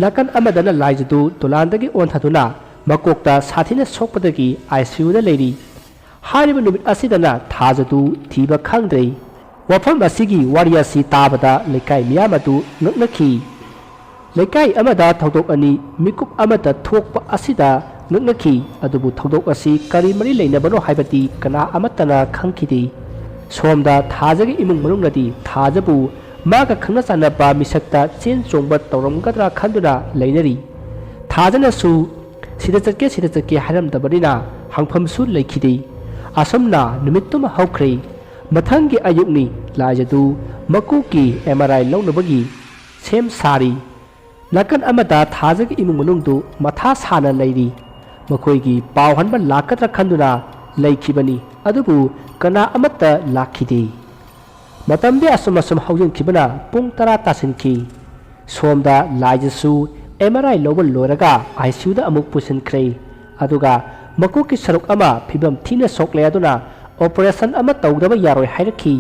ꯅꯥꯀꯟ ꯑꯃꯗꯅ ꯂꯥꯏꯖꯗꯨ ꯗꯣꯂꯥꯟꯗꯒꯤ ꯑꯣꯟꯊꯗꯨꯅ ꯃꯀꯣꯛꯇ ꯁꯥꯊꯤꯅ ꯁꯣꯛꯄꯗꯒꯤ ꯑꯥꯏ ꯁꯤ ꯌꯨꯗ ꯂꯩꯔꯤ꯫ ꯍꯥꯏꯔꯤꯕ ꯅꯨꯃꯤꯠ ꯑꯁꯤꯗꯅ ꯊꯥꯖꯗꯨ ꯊꯤꯕ ꯈꯪꯗ꯭ꯔꯦ꯫ ꯋꯥꯐꯝ ꯑꯁꯤꯒꯤ ꯋꯥꯔꯤ ꯑꯁꯤ ꯇꯥꯕꯗ ꯂꯩꯀꯥꯏ ꯃꯤꯌꯥꯝ ꯑꯗꯨ ꯉꯛꯅꯈꯤ꯫ ꯂꯩꯀꯥꯏ ꯑꯃꯗ ꯊꯧꯗꯣꯛ ꯑꯅꯤ ꯃꯤꯀꯨꯞ ꯑꯃꯗ ꯊꯣꯛꯄ ꯑꯁꯤꯗ ꯉꯛꯅꯈꯤ꯫ ꯑꯗꯨꯕꯨ ꯊꯧꯗꯣꯛ ꯑꯁꯤ ꯀꯔꯤ ꯃꯔꯤ ꯂꯩꯅꯕꯅꯣ ꯍꯥꯏꯕꯗꯤ ꯀꯅꯥ ꯑꯃꯠꯇꯅ ꯈꯪꯈꯤꯗꯦ꯫ ꯁꯣꯝꯗ ꯊꯥꯖꯒꯤ ꯏꯃꯨꯡ ꯃꯅꯨꯡꯅꯗꯤ ꯊꯥꯖꯕꯨ ꯃꯥꯒ ꯈꯪꯅ ꯆꯥꯟꯅꯕ ꯃꯤꯁꯛꯇ ꯆꯦꯟ ꯆꯣꯡꯕ ꯇꯧꯔꯝꯒꯗ꯭ꯔꯥ ꯈꯟꯗꯨꯅ ꯂꯩꯅꯔꯤ꯫ ꯊꯥꯖꯅꯁꯨ "ꯁꯤꯗ ꯆꯠꯀꯦ, ꯁꯤꯗ ꯆꯠꯀꯦ" ꯍꯥꯏꯔꯝꯗꯕꯅꯤꯅ ꯍꯪꯐꯝꯁꯨ ꯂꯩꯈꯤꯗꯦ꯫ ꯑꯁꯨꯝꯅ ꯅꯨꯃꯤꯠꯇꯨꯃ ꯍꯧꯈ꯭ꯔꯦ꯫ ꯃꯊꯪꯒꯤ ꯑꯌꯨꯛꯅꯤ꯫ ꯂꯥꯏꯖꯗꯨ ꯃꯀꯣꯛꯀꯤ ꯑꯦꯝ ꯑꯥꯔ ꯑꯥꯏ ꯂꯧꯅꯕꯒꯤ ꯁꯦꯝ ꯁꯥꯔꯤ꯫ ꯅꯥꯀꯟ ꯑꯃꯗ ꯊꯥꯖꯒꯤ ꯏꯃꯨꯡ ꯃꯅꯨꯡꯗꯨ ꯃꯊꯥ ꯁꯥꯅ ꯂꯩꯔꯤ꯫ ꯃꯈꯣꯏꯒꯤ ꯄꯥꯎ ꯍꯟꯕ ꯂꯥꯛꯀꯗ꯭ꯔꯥ ꯈꯟꯗꯨꯅ ꯂꯩꯈꯤꯕꯅꯤ꯫ ꯑꯗꯨꯕꯨ ꯀꯅꯥ ꯑꯃꯠꯇ ꯂꯥꯛꯈꯤꯗꯦ꯫ ꯃꯇꯝꯗꯤ ꯑꯁꯨꯝ ꯑꯁꯨꯝ ꯍꯧꯖꯤꯟꯈꯤꯕꯅ ꯄꯨꯡ ꯇꯔꯥ ꯇꯥꯁꯤꯟꯈꯤ꯫ ꯁꯣꯝꯗ ꯂꯥꯏꯖꯁꯨ ꯑꯦꯝ ꯑꯥꯔ ꯑꯥꯏ ꯂꯧꯕ ꯂꯣꯏꯔꯒ ꯑꯥꯏ ꯁꯤ ꯌꯨꯗ ꯑꯃꯨꯛ ꯄꯨꯁꯤꯟꯈ꯭ꯔꯦ꯫ ꯑꯗꯨꯒ ꯃꯀꯣꯛꯀꯤ ꯁꯔꯨꯛ ꯑꯃ ꯐꯤꯕꯝ ꯊꯤꯅ ꯁꯣꯛꯂꯦ, ꯑꯗꯨꯅ ꯑꯣꯄꯔꯦꯁꯟ ꯑꯃ ꯇꯧꯗꯕ ꯌꯥꯔꯣꯏ ꯍꯥꯏꯔꯛꯈꯤ꯫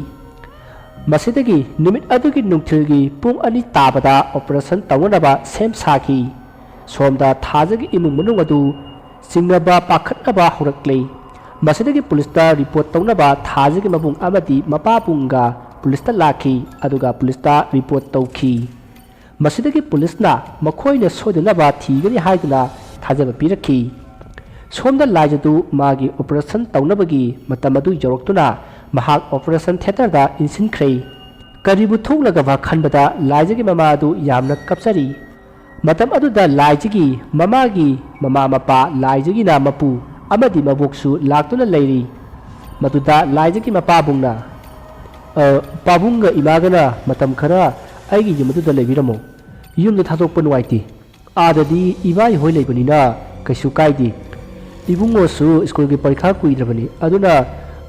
ꯃꯁꯤꯗꯒꯤ ꯅꯨꯃꯤꯠ ꯑꯗꯨꯒꯤ ꯅꯨꯡꯊꯤꯜꯒꯤ ꯄꯨꯡ ꯑꯅꯤ ꯇꯥꯕꯗ ꯑꯣꯄꯔꯦꯁꯟ ꯇꯧꯅꯅꯕ ꯁꯦꯝ ꯁꯥꯈꯤ꯫ ꯁꯣꯝꯗ ꯊꯥꯖꯒꯤ ꯏꯃꯨꯡ ꯃꯅꯨꯡ ꯑꯗꯨ ꯆꯤꯡꯅꯕ ꯄꯥꯈꯠꯅꯕ ꯍꯧꯔꯛꯂꯦ꯫ ꯃꯁꯤꯗꯒꯤ ꯄꯨꯂꯤꯁꯇ ꯔꯤꯄꯣꯔꯠ ꯇꯧꯅꯕ ꯊꯥꯖꯒꯤ ꯃꯕꯨꯡ ꯑꯃꯗꯤ ꯃꯄꯥꯕꯨꯡꯒ ꯄꯨꯂꯤꯁꯇ ꯂꯥꯛꯈꯤ, ꯑꯗꯨꯒ ꯄꯨꯂꯤꯁꯇ ꯔꯤꯄꯣꯔꯠ ꯇꯧꯈꯤ꯫ ꯃꯁꯤꯗꯒꯤ ꯄꯨꯂꯤꯁꯅ ꯃꯈꯣꯏꯅ ꯁꯣꯏꯗꯅꯕ ꯊꯤꯒꯅꯤ ꯍꯥꯏꯗꯨꯅ ꯊꯥꯖꯕ ꯄꯤꯔꯛꯈꯤ꯫ ꯁꯣꯝꯗ ꯂꯥꯏꯖꯗꯨ ꯃꯥꯒꯤ ꯑꯣꯄꯔꯦꯁꯟ ꯇꯧꯅꯕꯒꯤ ꯃꯇꯝ ꯑꯗꯨ ꯌꯧꯔꯛꯇꯨꯅ ꯃꯍꯥꯛ ꯑꯣꯄꯔꯦꯁꯟ ꯊꯤꯌꯦꯇꯔꯗ ꯏꯟꯁꯤꯟꯈ꯭ꯔꯦ꯫ ꯀꯔꯤꯕꯨ ꯊꯣꯛꯂꯒꯕ ꯈꯟꯕꯗ ꯂꯥꯏꯖꯒꯤ ꯃꯃꯥ ꯑꯗꯨ ꯌꯥꯝꯅ ꯀꯞꯆꯔꯤ꯫ ꯃꯇꯝ ꯑꯗꯨꯗ ꯂꯥꯏꯖꯒꯤ ꯃꯃꯥꯒꯤ ꯃꯃꯥ ꯃꯄꯥ, ꯂꯥꯏꯖꯒꯤꯅ ꯃꯄꯨ ꯑꯃꯗꯤ ꯃꯕꯣꯛꯁꯨ ꯂꯥꯛꯇꯨꯅ ꯂꯩꯔꯤ꯫ ꯃꯗꯨꯗ ꯂꯥꯏꯖꯒꯤ ꯃꯄꯥꯕꯨꯡꯅ, "ꯑ, ꯄꯥꯕꯨꯡꯒ ꯏꯃꯥꯒꯅ ꯃꯇꯝ ꯈꯔ ꯑꯩꯒꯤ ꯌꯨꯝ ꯑꯗꯨꯗ ꯂꯩꯕꯤꯔꯝꯃꯨ꯫ ꯌꯨꯝꯗ ꯊꯥꯗꯣꯛꯄ ꯅꯨꯡꯉꯥꯏꯇꯦ꯫ ꯑꯥꯗꯗꯤ ꯏꯕꯥꯏ ꯍꯣꯏ ꯂꯩꯕꯅꯤꯅ ꯀꯩꯁꯨ ꯀꯥꯏꯗꯦ꯫ ꯏꯕꯨꯡꯉꯣꯁꯨ ꯁ꯭ꯀꯨꯜꯒꯤ ꯄꯔꯤꯈꯥ ꯀꯨꯏꯗ꯭ꯔꯕꯅꯤ꯫ ꯑꯗꯨꯅ,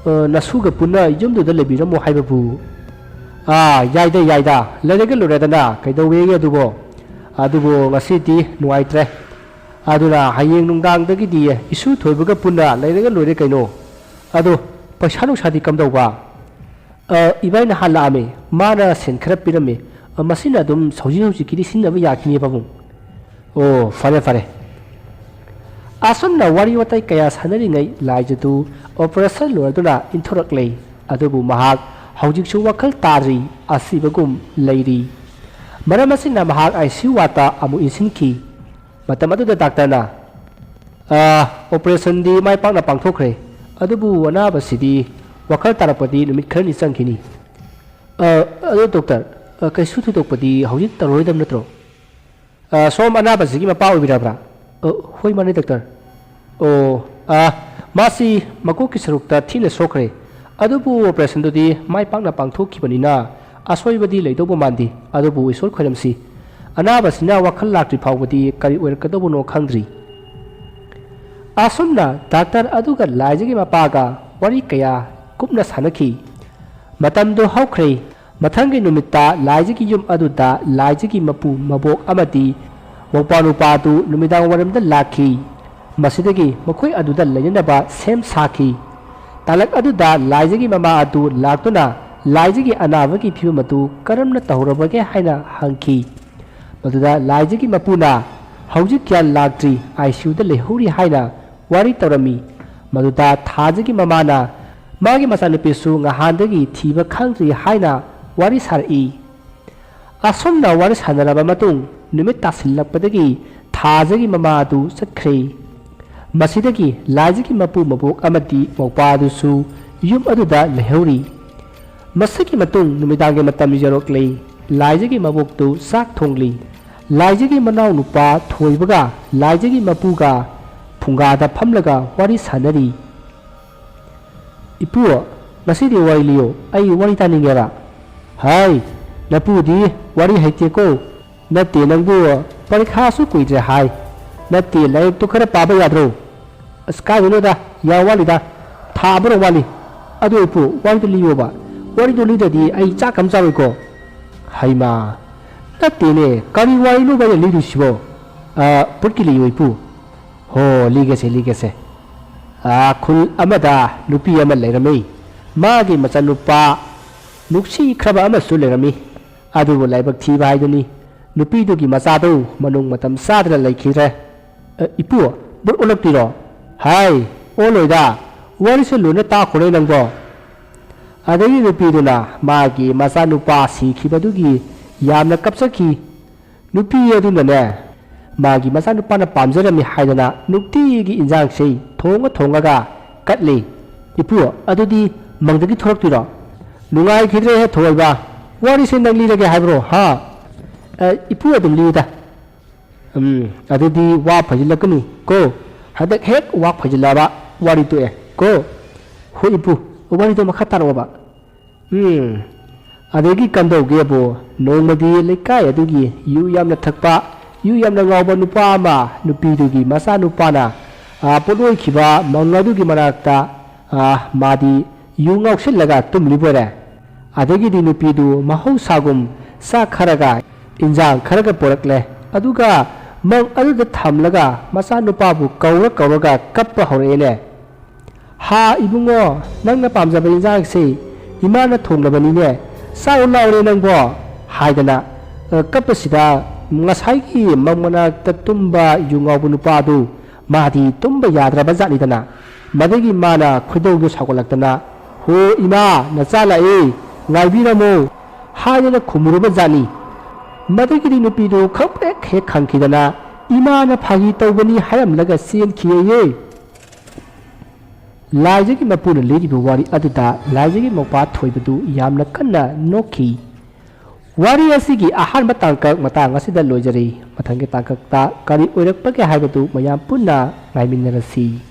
ꯑ, ꯅꯁꯨꯒ ꯄꯨꯟꯅ ꯌꯨꯝꯗꯨꯗ ꯂꯩꯕꯤꯔꯝꯃꯣ ꯍꯥꯏꯕꯕꯨ?" "ꯑꯥ, ꯌꯥꯏꯗ, ꯌꯥꯏꯗ꯫ ꯂꯩꯔꯒ ꯂꯣꯏꯔꯦꯗꯅ꯫ ꯀꯩꯗꯧꯋꯦꯒꯦ ꯑꯗꯨꯕꯣ? ꯑꯗꯨꯕꯨ ꯉꯁꯤꯗꯤ ꯅꯨꯡꯉꯥꯏꯇ꯭ꯔꯦ꯫ ꯑꯗꯨꯅ ꯍꯌꯦꯡ ꯅꯨꯡꯗꯥꯡꯗꯒꯤꯗꯤ ꯏꯁꯨ ꯊꯣꯏꯕꯒ ꯄꯨꯟꯅ ꯂꯩꯔꯒ ꯂꯣꯏꯔꯦ ꯀꯩꯅꯣ꯫ ꯑꯗꯣ ꯄꯩꯁꯥ ꯅꯨꯡꯁꯥꯗꯤ ꯀꯝꯗꯧꯕ?" "ꯑ, ꯏꯕꯥꯏ ꯅꯍꯥꯟ ꯂꯥꯛꯑꯝꯃꯦ꯫ ꯃꯥꯅ ꯁꯦꯟ ꯈꯔ ꯄꯤꯔꯝꯃꯦ꯫ ꯑ, ꯃꯁꯤꯅ ꯑꯗꯨꯝ ꯍꯧꯖꯤꯛ ꯍꯧꯖꯤꯛꯀꯤꯗꯤ ꯁꯤꯖꯤꯟꯅꯕ ꯌꯥꯈꯤꯅꯤ ꯄꯥꯕꯨꯡ꯫" "ꯑꯣ, ꯐꯔꯦ, ꯐꯔꯦ꯫" ꯑꯁꯨꯝꯅ ꯋꯥꯔꯤ ꯋꯥꯇꯥꯏ ꯀꯌꯥ ꯁꯥꯟꯅꯔꯤꯉꯩ ꯂꯥꯏꯖꯗꯨ ꯑꯣꯄꯔꯦꯁꯟ ꯂꯣꯏꯔꯗꯨꯅ ꯏꯟꯊꯣꯔꯛꯂꯦ꯫ ꯑꯗꯨꯕꯨ ꯃꯍꯥꯛ ꯍꯧꯖꯤꯛꯁꯨ ꯋꯥꯈꯜ ꯇꯥꯗ꯭ꯔꯤ, ꯑꯁꯤꯕꯒꯨꯝ ꯂꯩꯔꯤ꯫ ꯃꯔꯝ ꯑꯁꯤꯅ ꯃꯍꯥꯛ ICU wardꯇ ꯑꯃꯨꯛ ꯏꯟꯁꯤꯟꯈꯤ꯫ ꯃꯇꯝ ꯑꯗꯨꯗ ꯗꯥꯛꯇꯔꯅ, "ꯑ, ꯑꯣꯄꯔꯦꯁꯟꯗꯤ ꯃꯥꯏ ꯄꯥꯛꯅ ꯄꯥꯡꯊꯣꯛꯈ꯭ꯔꯦ, ꯑꯗꯨꯕꯨ ꯑꯅꯥꯕꯁꯤꯗꯤ ꯋꯥꯈꯜ ꯇꯥꯔꯛꯄꯗꯤ ꯅꯨꯃꯤꯠ ꯈꯔꯅꯤ ꯆꯪꯈꯤꯅꯤ꯫" "ꯑ, ꯑꯗꯣ ꯗꯣꯛꯇꯔ, ꯑ, ꯀꯩꯁꯨ ꯊꯣꯏꯗꯣꯛꯄꯗꯤ ꯍꯧꯖꯤꯛ ꯇꯧꯔꯔꯣꯏꯗꯕ ꯅꯠꯇ꯭ꯔꯣ?" "ꯑ, ꯁꯣꯝ ꯑꯅꯥꯕꯁꯤꯒꯤ ꯃꯄꯥ ꯑꯣꯏꯕꯤꯔꯕ꯭ꯔꯥ?" "ꯑ, ꯍꯣꯏ, ꯃꯥꯅꯦ ꯗꯣꯛꯇꯔ꯫" "ꯑꯣ, ꯑ, ꯃꯥꯁꯤ ꯃꯀꯣꯛꯀꯤ ꯁꯔꯨꯛꯇ ꯊꯤꯅ ꯁꯣꯛꯈ꯭ꯔꯦ, ꯑꯗꯨꯕꯨ ꯑꯣꯄꯔꯦꯁꯟꯗꯨꯗꯤ ꯃꯥꯏ ꯄꯥꯛꯅ ꯄꯥꯡꯊꯣꯛꯈꯤꯕꯅꯤꯅ ꯑꯁꯣꯏꯕꯗꯤ ꯂꯩꯗꯧꯕ ꯃꯥꯟꯗꯦ, ꯑꯗꯨꯕꯨ ꯏꯁꯣꯔ ꯈꯣꯏꯔꯝꯁꯤ꯫ ꯑꯅꯥꯕꯁꯤꯅ ꯋꯥꯈꯜ ꯂꯥꯛꯇ꯭ꯔꯤ ꯐꯥꯎꯕꯗꯤ ꯀꯔꯤ ꯑꯣꯏꯔꯛꯀꯗꯧꯕꯅꯣ ꯈꯪꯗ꯭ꯔꯤ꯫" ꯑꯁꯨꯝꯅ ꯗꯥꯛꯇꯔ ꯑꯗꯨꯒ ꯂꯥꯏꯖꯒꯤ ꯃꯄꯥꯒ ꯋꯥꯔꯤ ꯀꯌꯥ ꯀꯨꯞꯅ ꯁꯥꯟꯅꯈꯤ꯫ ꯃꯇꯝꯗꯨ ꯍꯧꯈ꯭ꯔꯦ꯫ ꯃꯊꯪꯒꯤ ꯅꯨꯃꯤꯠꯇ ꯂꯥꯏꯖꯒꯤ ꯌꯨꯝ ꯑꯗꯨꯗ ꯂꯥꯏꯖꯒꯤ ꯃꯄꯨ, ꯃꯕꯣꯛ ꯑꯃꯗꯤ ꯃꯧꯄ꯭ꯋꯥ ꯅꯨꯄꯥꯗꯨ ꯅꯨꯃꯤꯗꯥꯡ ꯋꯥꯏꯔꯝꯗ ꯂꯥꯛꯈꯤ꯫ ꯃꯁꯤꯗꯒꯤ ꯃꯈꯣꯏ ꯑꯗꯨꯗ ꯂꯩꯅꯅꯕ ꯁꯦꯝ ꯁꯥꯈꯤ꯫ ꯇꯥꯂꯛ ꯑꯗꯨꯗ ꯂꯥꯏꯖꯒꯤ ꯃꯃꯥ ꯑꯗꯨ ꯂꯥꯛꯇꯨꯅ ꯂꯥꯏꯖꯒꯤ ꯑꯅꯥꯕꯒꯤ ꯐꯤꯕꯝ ꯑꯗꯨ ꯀꯔꯝꯅ ꯇꯧꯍꯧꯔꯕꯒꯦ ꯍꯥꯏꯅ ꯍꯪꯈꯤ꯫ ꯃꯗꯨꯗ ꯂꯥꯏꯖꯒꯤ ꯃꯄꯨꯅ, "ꯍꯧꯖꯤꯛ ꯒ꯭ꯌꯥꯟ ꯂꯥꯛꯇ꯭ꯔꯤ, ꯑꯥꯏ ꯁꯤ ꯌꯨꯗ ꯂꯩꯍꯧꯔꯤ" ꯍꯥꯏꯅ ꯋꯥꯔꯤ ꯇꯧꯔꯝꯃꯤ꯫ ꯃꯗꯨꯗ ꯊꯥꯖꯒꯤ ꯃꯃꯥꯅ ꯃꯥꯒꯤ ꯃꯆꯥꯅꯨꯄꯤꯁꯨ ꯉꯍꯥꯟꯗꯒꯤ ꯊꯤꯕ ꯈꯪꯗ꯭ꯔꯤ ꯍꯥꯏꯅ ꯋꯥꯔꯤ ꯁꯥꯔꯛꯏ꯫ ꯑꯁꯨꯝꯅ ꯋꯥꯔꯤ ꯁꯥꯟꯅꯔꯕ ꯃꯇꯨꯡ, ꯅꯨꯃꯤꯠ ꯇꯥꯁꯤꯜꯂꯛꯄꯗꯒꯤ ꯊꯥꯖꯒꯤ ꯃꯃꯥ ꯑꯗꯨ ꯆꯠꯈ꯭ꯔꯦ꯫ ꯃꯁꯤꯗꯒꯤ ꯂꯥꯏꯖꯒꯤ ꯃꯄꯨ ꯃꯕꯣꯛ ꯑꯃꯗꯤ ꯃꯧꯄꯥ ꯑꯗꯨꯁꯨ ꯌꯨꯝ ꯑꯗꯨꯗ ꯂꯩꯍꯧꯔꯤ꯫ ꯃꯁꯤꯒꯤ ꯃꯇꯨꯡ ꯅꯨꯃꯤꯗꯥꯡꯒꯤ ꯃꯇꯝ ꯌꯧꯔꯛꯂꯦ꯫ ꯂꯥꯏꯖꯒꯤ ꯃꯕꯣꯛꯇꯨ ꯆꯥꯛ ꯊꯣꯡꯂꯤ꯫ ꯂꯥꯏꯖꯒꯤ ꯃꯅꯥꯎ ꯅꯨꯄꯥ ꯊꯣꯏꯕꯒ ꯂꯥꯏꯖꯒꯤ ꯃꯄꯨꯒ ꯐꯨꯡꯒꯥꯗ ꯐꯝꯂꯒ ꯋꯥꯔꯤ ꯁꯥꯟꯅꯔꯤ꯫ "ꯏꯄꯨ, ꯉꯁꯤꯗꯤ ꯋꯥꯔꯤ ꯂꯤꯌꯣ, ꯑꯩ ꯋꯥꯔꯤ ꯇꯥꯅꯤꯡꯉꯦꯕ"꯫ "ꯍꯥꯏ, ꯅꯄꯨꯗꯤ ꯋꯥꯔꯤ ꯍꯩꯇꯦꯀꯣ꯫ ꯅꯠꯇꯦ, ꯅꯪꯕꯨ ꯄꯔꯤꯈꯥꯁꯨ ꯀꯨꯏꯗ꯭ꯔꯦ ꯍꯥꯏ꯫ ꯅꯠꯇꯦ, ꯂꯥꯏꯔꯤꯛꯇꯨ ꯈꯔ ꯄꯥꯕ ꯌꯥꯗ꯭ꯔꯣ?" "ꯑꯁ, ꯀꯥꯏꯗꯩꯅꯣꯗ, ꯌꯥꯝ ꯋꯥꯠꯂꯤꯗ, ꯊꯥ ꯑꯃꯔꯣꯝ ꯋꯥꯠꯂꯤ꯫ ꯑꯗꯨ ꯏꯄꯨ, ꯋꯥꯔꯤꯗꯨ ꯂꯤꯌꯣꯕ꯫ ꯋꯥꯔꯤꯗꯨ ꯂꯤꯗ꯭ꯔꯗꯤ ꯑꯩ ꯆꯥꯛ ꯑꯃ ꯆꯥꯔꯣꯏꯀꯣ"꯫ "ꯍꯩꯃꯥ, ꯅꯠꯇꯦꯅꯦ, ꯀꯔꯤ ꯋꯥꯔꯤꯅꯣꯕ ꯑꯩꯅ ꯂꯤꯗꯣꯏꯁꯤꯕꯣ?" "ꯑ, ꯄꯨꯠꯀꯤ ꯂꯤꯌꯣ ꯏꯄꯨ"꯫ "ꯍꯣ, ꯂꯤꯒꯦꯁꯦ, ꯂꯤꯒꯦꯁꯦ꯫ ꯑ, ꯈꯨꯜ ꯑꯃꯗ ꯅꯨꯄꯤ ꯑꯃ ꯂꯩꯔꯝꯃꯤ꯫ ꯃꯥꯒꯤ ꯃꯆꯥꯅꯨꯄꯥ ꯅꯨꯡꯁꯤꯈ꯭ꯔꯕ ꯑꯃꯁꯨ ꯂꯩꯔꯝꯃꯤ꯫ ꯑꯗꯨꯕꯨ ꯂꯥꯏꯕꯛ ꯊꯤꯕ ꯍꯥꯏꯗꯨꯅꯤ, ꯅꯨꯄꯤꯗꯨꯒꯤ ꯃꯆꯥꯗꯨ ꯃꯅꯨꯡ ꯃꯇꯝ ꯆꯥꯗꯅ ꯂꯩꯈꯤꯗ꯭ꯔꯦ"꯫ "ꯑ, ꯏꯄꯨ, ꯕꯨꯠ ꯑꯣꯜꯂꯛꯇꯣꯏꯔꯣ?" "ꯍꯥꯏ, ꯑꯣꯜꯂꯣꯏꯗ꯫ ꯋꯥꯔꯤꯁꯦ ꯂꯣꯏꯅ ꯇꯥꯈꯣꯅꯦ ꯅꯪꯕꯣ"꯫ ꯑꯗꯒꯤ ꯅꯨꯄꯤꯗꯨꯅ ꯃꯥꯒꯤ ꯃꯆꯥꯅꯨꯄꯥ ꯁꯤꯈꯤꯕꯗꯨꯒꯤ ꯌꯥꯝꯅ ꯀꯞꯆꯈꯤ꯫ ꯅꯨꯄꯤ ꯑꯗꯨꯅꯅꯦ, ꯃꯥꯒꯤ ꯃꯆꯥꯅꯨꯄꯥꯅ ꯄꯥꯝꯖꯔꯝꯃꯤ ꯍꯥꯏꯗꯅ ꯅꯨꯡꯇꯤꯒꯤ ꯏꯟꯖꯥꯡꯁꯦ ꯊꯣꯡꯉ ꯊꯣꯡꯉꯒ ꯀꯠꯂꯤ꯫ "ꯏꯄꯨ, ꯑꯗꯨꯗꯤ ꯃꯪꯗꯒꯤ ꯊꯣꯔꯛꯇꯣꯏꯔꯣ?" "ꯅꯨꯡꯉꯥꯏꯈꯤꯗ꯭ꯔꯦꯍꯦ ꯊꯣꯏꯕ, ꯋꯥꯔꯤꯁꯦ ꯅꯪ ꯂꯤꯔꯒꯦ ꯍꯥꯏꯕ꯭ꯔꯣ, ꯍꯥ?" "ꯑ, ꯏꯄꯨ ꯑꯗꯨꯝ ꯂꯤꯌꯨꯗ"꯫ "ꯎꯝ, ꯑꯗꯨꯗꯤ ꯋꯥ ꯐꯩꯖꯤꯜꯂꯛꯀꯅꯨ ꯀꯣ꯫ ꯍꯟꯗꯛ ꯍꯦꯛ ꯋꯥ ꯐꯩꯖꯤꯜꯂꯛꯑꯕ ꯋꯥꯔꯤ ꯇꯣꯛꯑꯦ ꯀꯣ"꯫ "ꯍꯣꯏ ꯏꯄꯨ, ꯋꯥꯔꯤꯗꯣ ꯃꯈꯥ ꯇꯥꯔꯛꯑꯣꯕ"꯫ ꯎꯝ, ꯑꯗꯒꯤ ꯀꯝꯗꯧꯒꯦꯕꯨ, ꯅꯣꯡꯃꯗꯤ ꯂꯩꯀꯥꯏ ꯑꯗꯨꯒꯤ ꯌꯨ ꯌꯥꯝꯅ ꯊꯛꯄ, ꯌꯨ ꯌꯥꯝꯅ ꯉꯥꯎꯕ ꯅꯨꯄꯥ ꯑꯃ ꯅꯨꯄꯤꯗꯨꯒꯤ ꯃꯆꯥꯅꯨꯄꯥꯅ, ꯑ, ꯄꯣꯠꯂꯣꯏꯈꯤꯕ ꯃꯪ ꯑꯗꯨꯒꯤ ꯃꯅꯥꯛꯇ, ꯑ, ꯃꯥꯗꯤ ꯌꯨ ꯉꯥꯎꯁꯤꯜꯂꯒ ꯇꯨꯝꯂꯤꯕ ꯑꯣꯏꯔꯦ꯫ ꯑꯗꯒꯤꯗꯤ ꯅꯨꯄꯤꯗꯨ ꯃꯍꯧꯁꯥꯒꯨꯝ ꯆꯥꯛ ꯈꯔꯒ ꯏꯟꯖꯥꯡ ꯈꯔꯒ ꯄꯨꯔꯛꯂꯦ꯫ ꯑꯗꯨꯒ ꯃꯪ ꯑꯗꯨꯗ ꯊꯝꯂꯒ ꯃꯆꯥꯅꯨꯄꯥꯕꯨ ꯀꯧꯔ ꯀꯧꯔꯒ ꯀꯞꯄ ꯍꯧꯔꯛꯑꯦꯅꯦ꯫ "ꯍꯥ ꯏꯕꯨꯡꯉꯣ, ꯅꯪꯅ ꯄꯥꯝꯖꯕ ꯏꯟꯖꯥꯡꯁꯦ ꯏꯃꯥꯅ ꯊꯣꯡꯂꯕꯅꯤꯅꯦ, ꯆꯥꯔꯨ ꯂꯥꯎꯔꯦ ꯅꯪꯕꯣ" ꯍꯥꯏꯗꯅ, ꯑ, ꯀꯞꯄꯁꯤꯗ ꯉꯁꯥꯏꯒꯤ ꯃꯪ ꯃꯅꯥꯛꯇ ꯇꯨꯝꯕ ꯌꯨ ꯉꯥꯎꯕ ꯅꯨꯄꯥꯗꯨ ꯃꯥꯗꯤ ꯇꯨꯝꯕ ꯌꯥꯗ꯭ꯔꯕ ꯖꯥꯠꯅꯤꯗꯅ꯫ ꯃꯗꯒꯤ ꯃꯥꯅ ꯈꯣꯏꯗꯧꯗꯨ ꯁꯥꯎꯒꯠꯂꯛꯇꯅ, "ꯍꯣ ꯏꯃꯥ, ꯅꯆꯥ ꯂꯥꯛꯑꯦ, ꯉꯥꯏꯕꯤꯔꯝꯃꯣ" ꯍꯥꯏꯗꯅ ꯈꯨꯝꯃꯨꯔꯕ ꯖꯥꯠꯅꯤ꯫ ꯃꯗꯒꯤꯗꯤ ꯅꯨꯄꯤꯗꯨ ꯈꯪꯄ꯭ꯔꯦꯛ ꯍꯦꯛ ꯈꯪꯈꯤꯗꯅ, "ꯏꯃꯥꯅ ꯐꯥꯒꯤ ꯇꯧꯕꯅꯤ" ꯍꯥꯏꯔꯝꯂꯒ ꯆꯦꯟꯈꯤꯑꯌꯦ꯫ ꯂꯥꯏꯖꯒꯤ ꯃꯄꯨꯅ ꯂꯤꯔꯤꯕ ꯋꯥꯔꯤ ꯑꯗꯨꯗ ꯂꯥꯏꯖꯒꯤ ꯃꯧꯄ꯭ꯋꯥ ꯊꯣꯏꯕꯗꯨ ꯌꯥꯝꯅ ꯀꯟꯅ ꯅꯣꯛꯈꯤ꯫ ꯋꯥꯔꯤ ꯑꯁꯤꯒꯤ ꯑꯍꯥꯟꯕ ꯇꯥꯡꯀꯛ ꯃꯇꯥꯡ ꯑꯁꯤꯗ ꯂꯣꯏꯖꯔꯦ꯫ ꯃꯊꯪꯒꯤ ꯇꯥꯡꯀꯛꯇ ꯀꯔꯤ ꯑꯣꯏꯔꯛꯄꯒꯦ ꯍꯥꯏꯕꯗꯨ ꯃꯌꯥꯝ ꯄꯨꯟꯅ ꯉꯥꯏꯃꯤꯟꯅꯔꯁꯤ꯫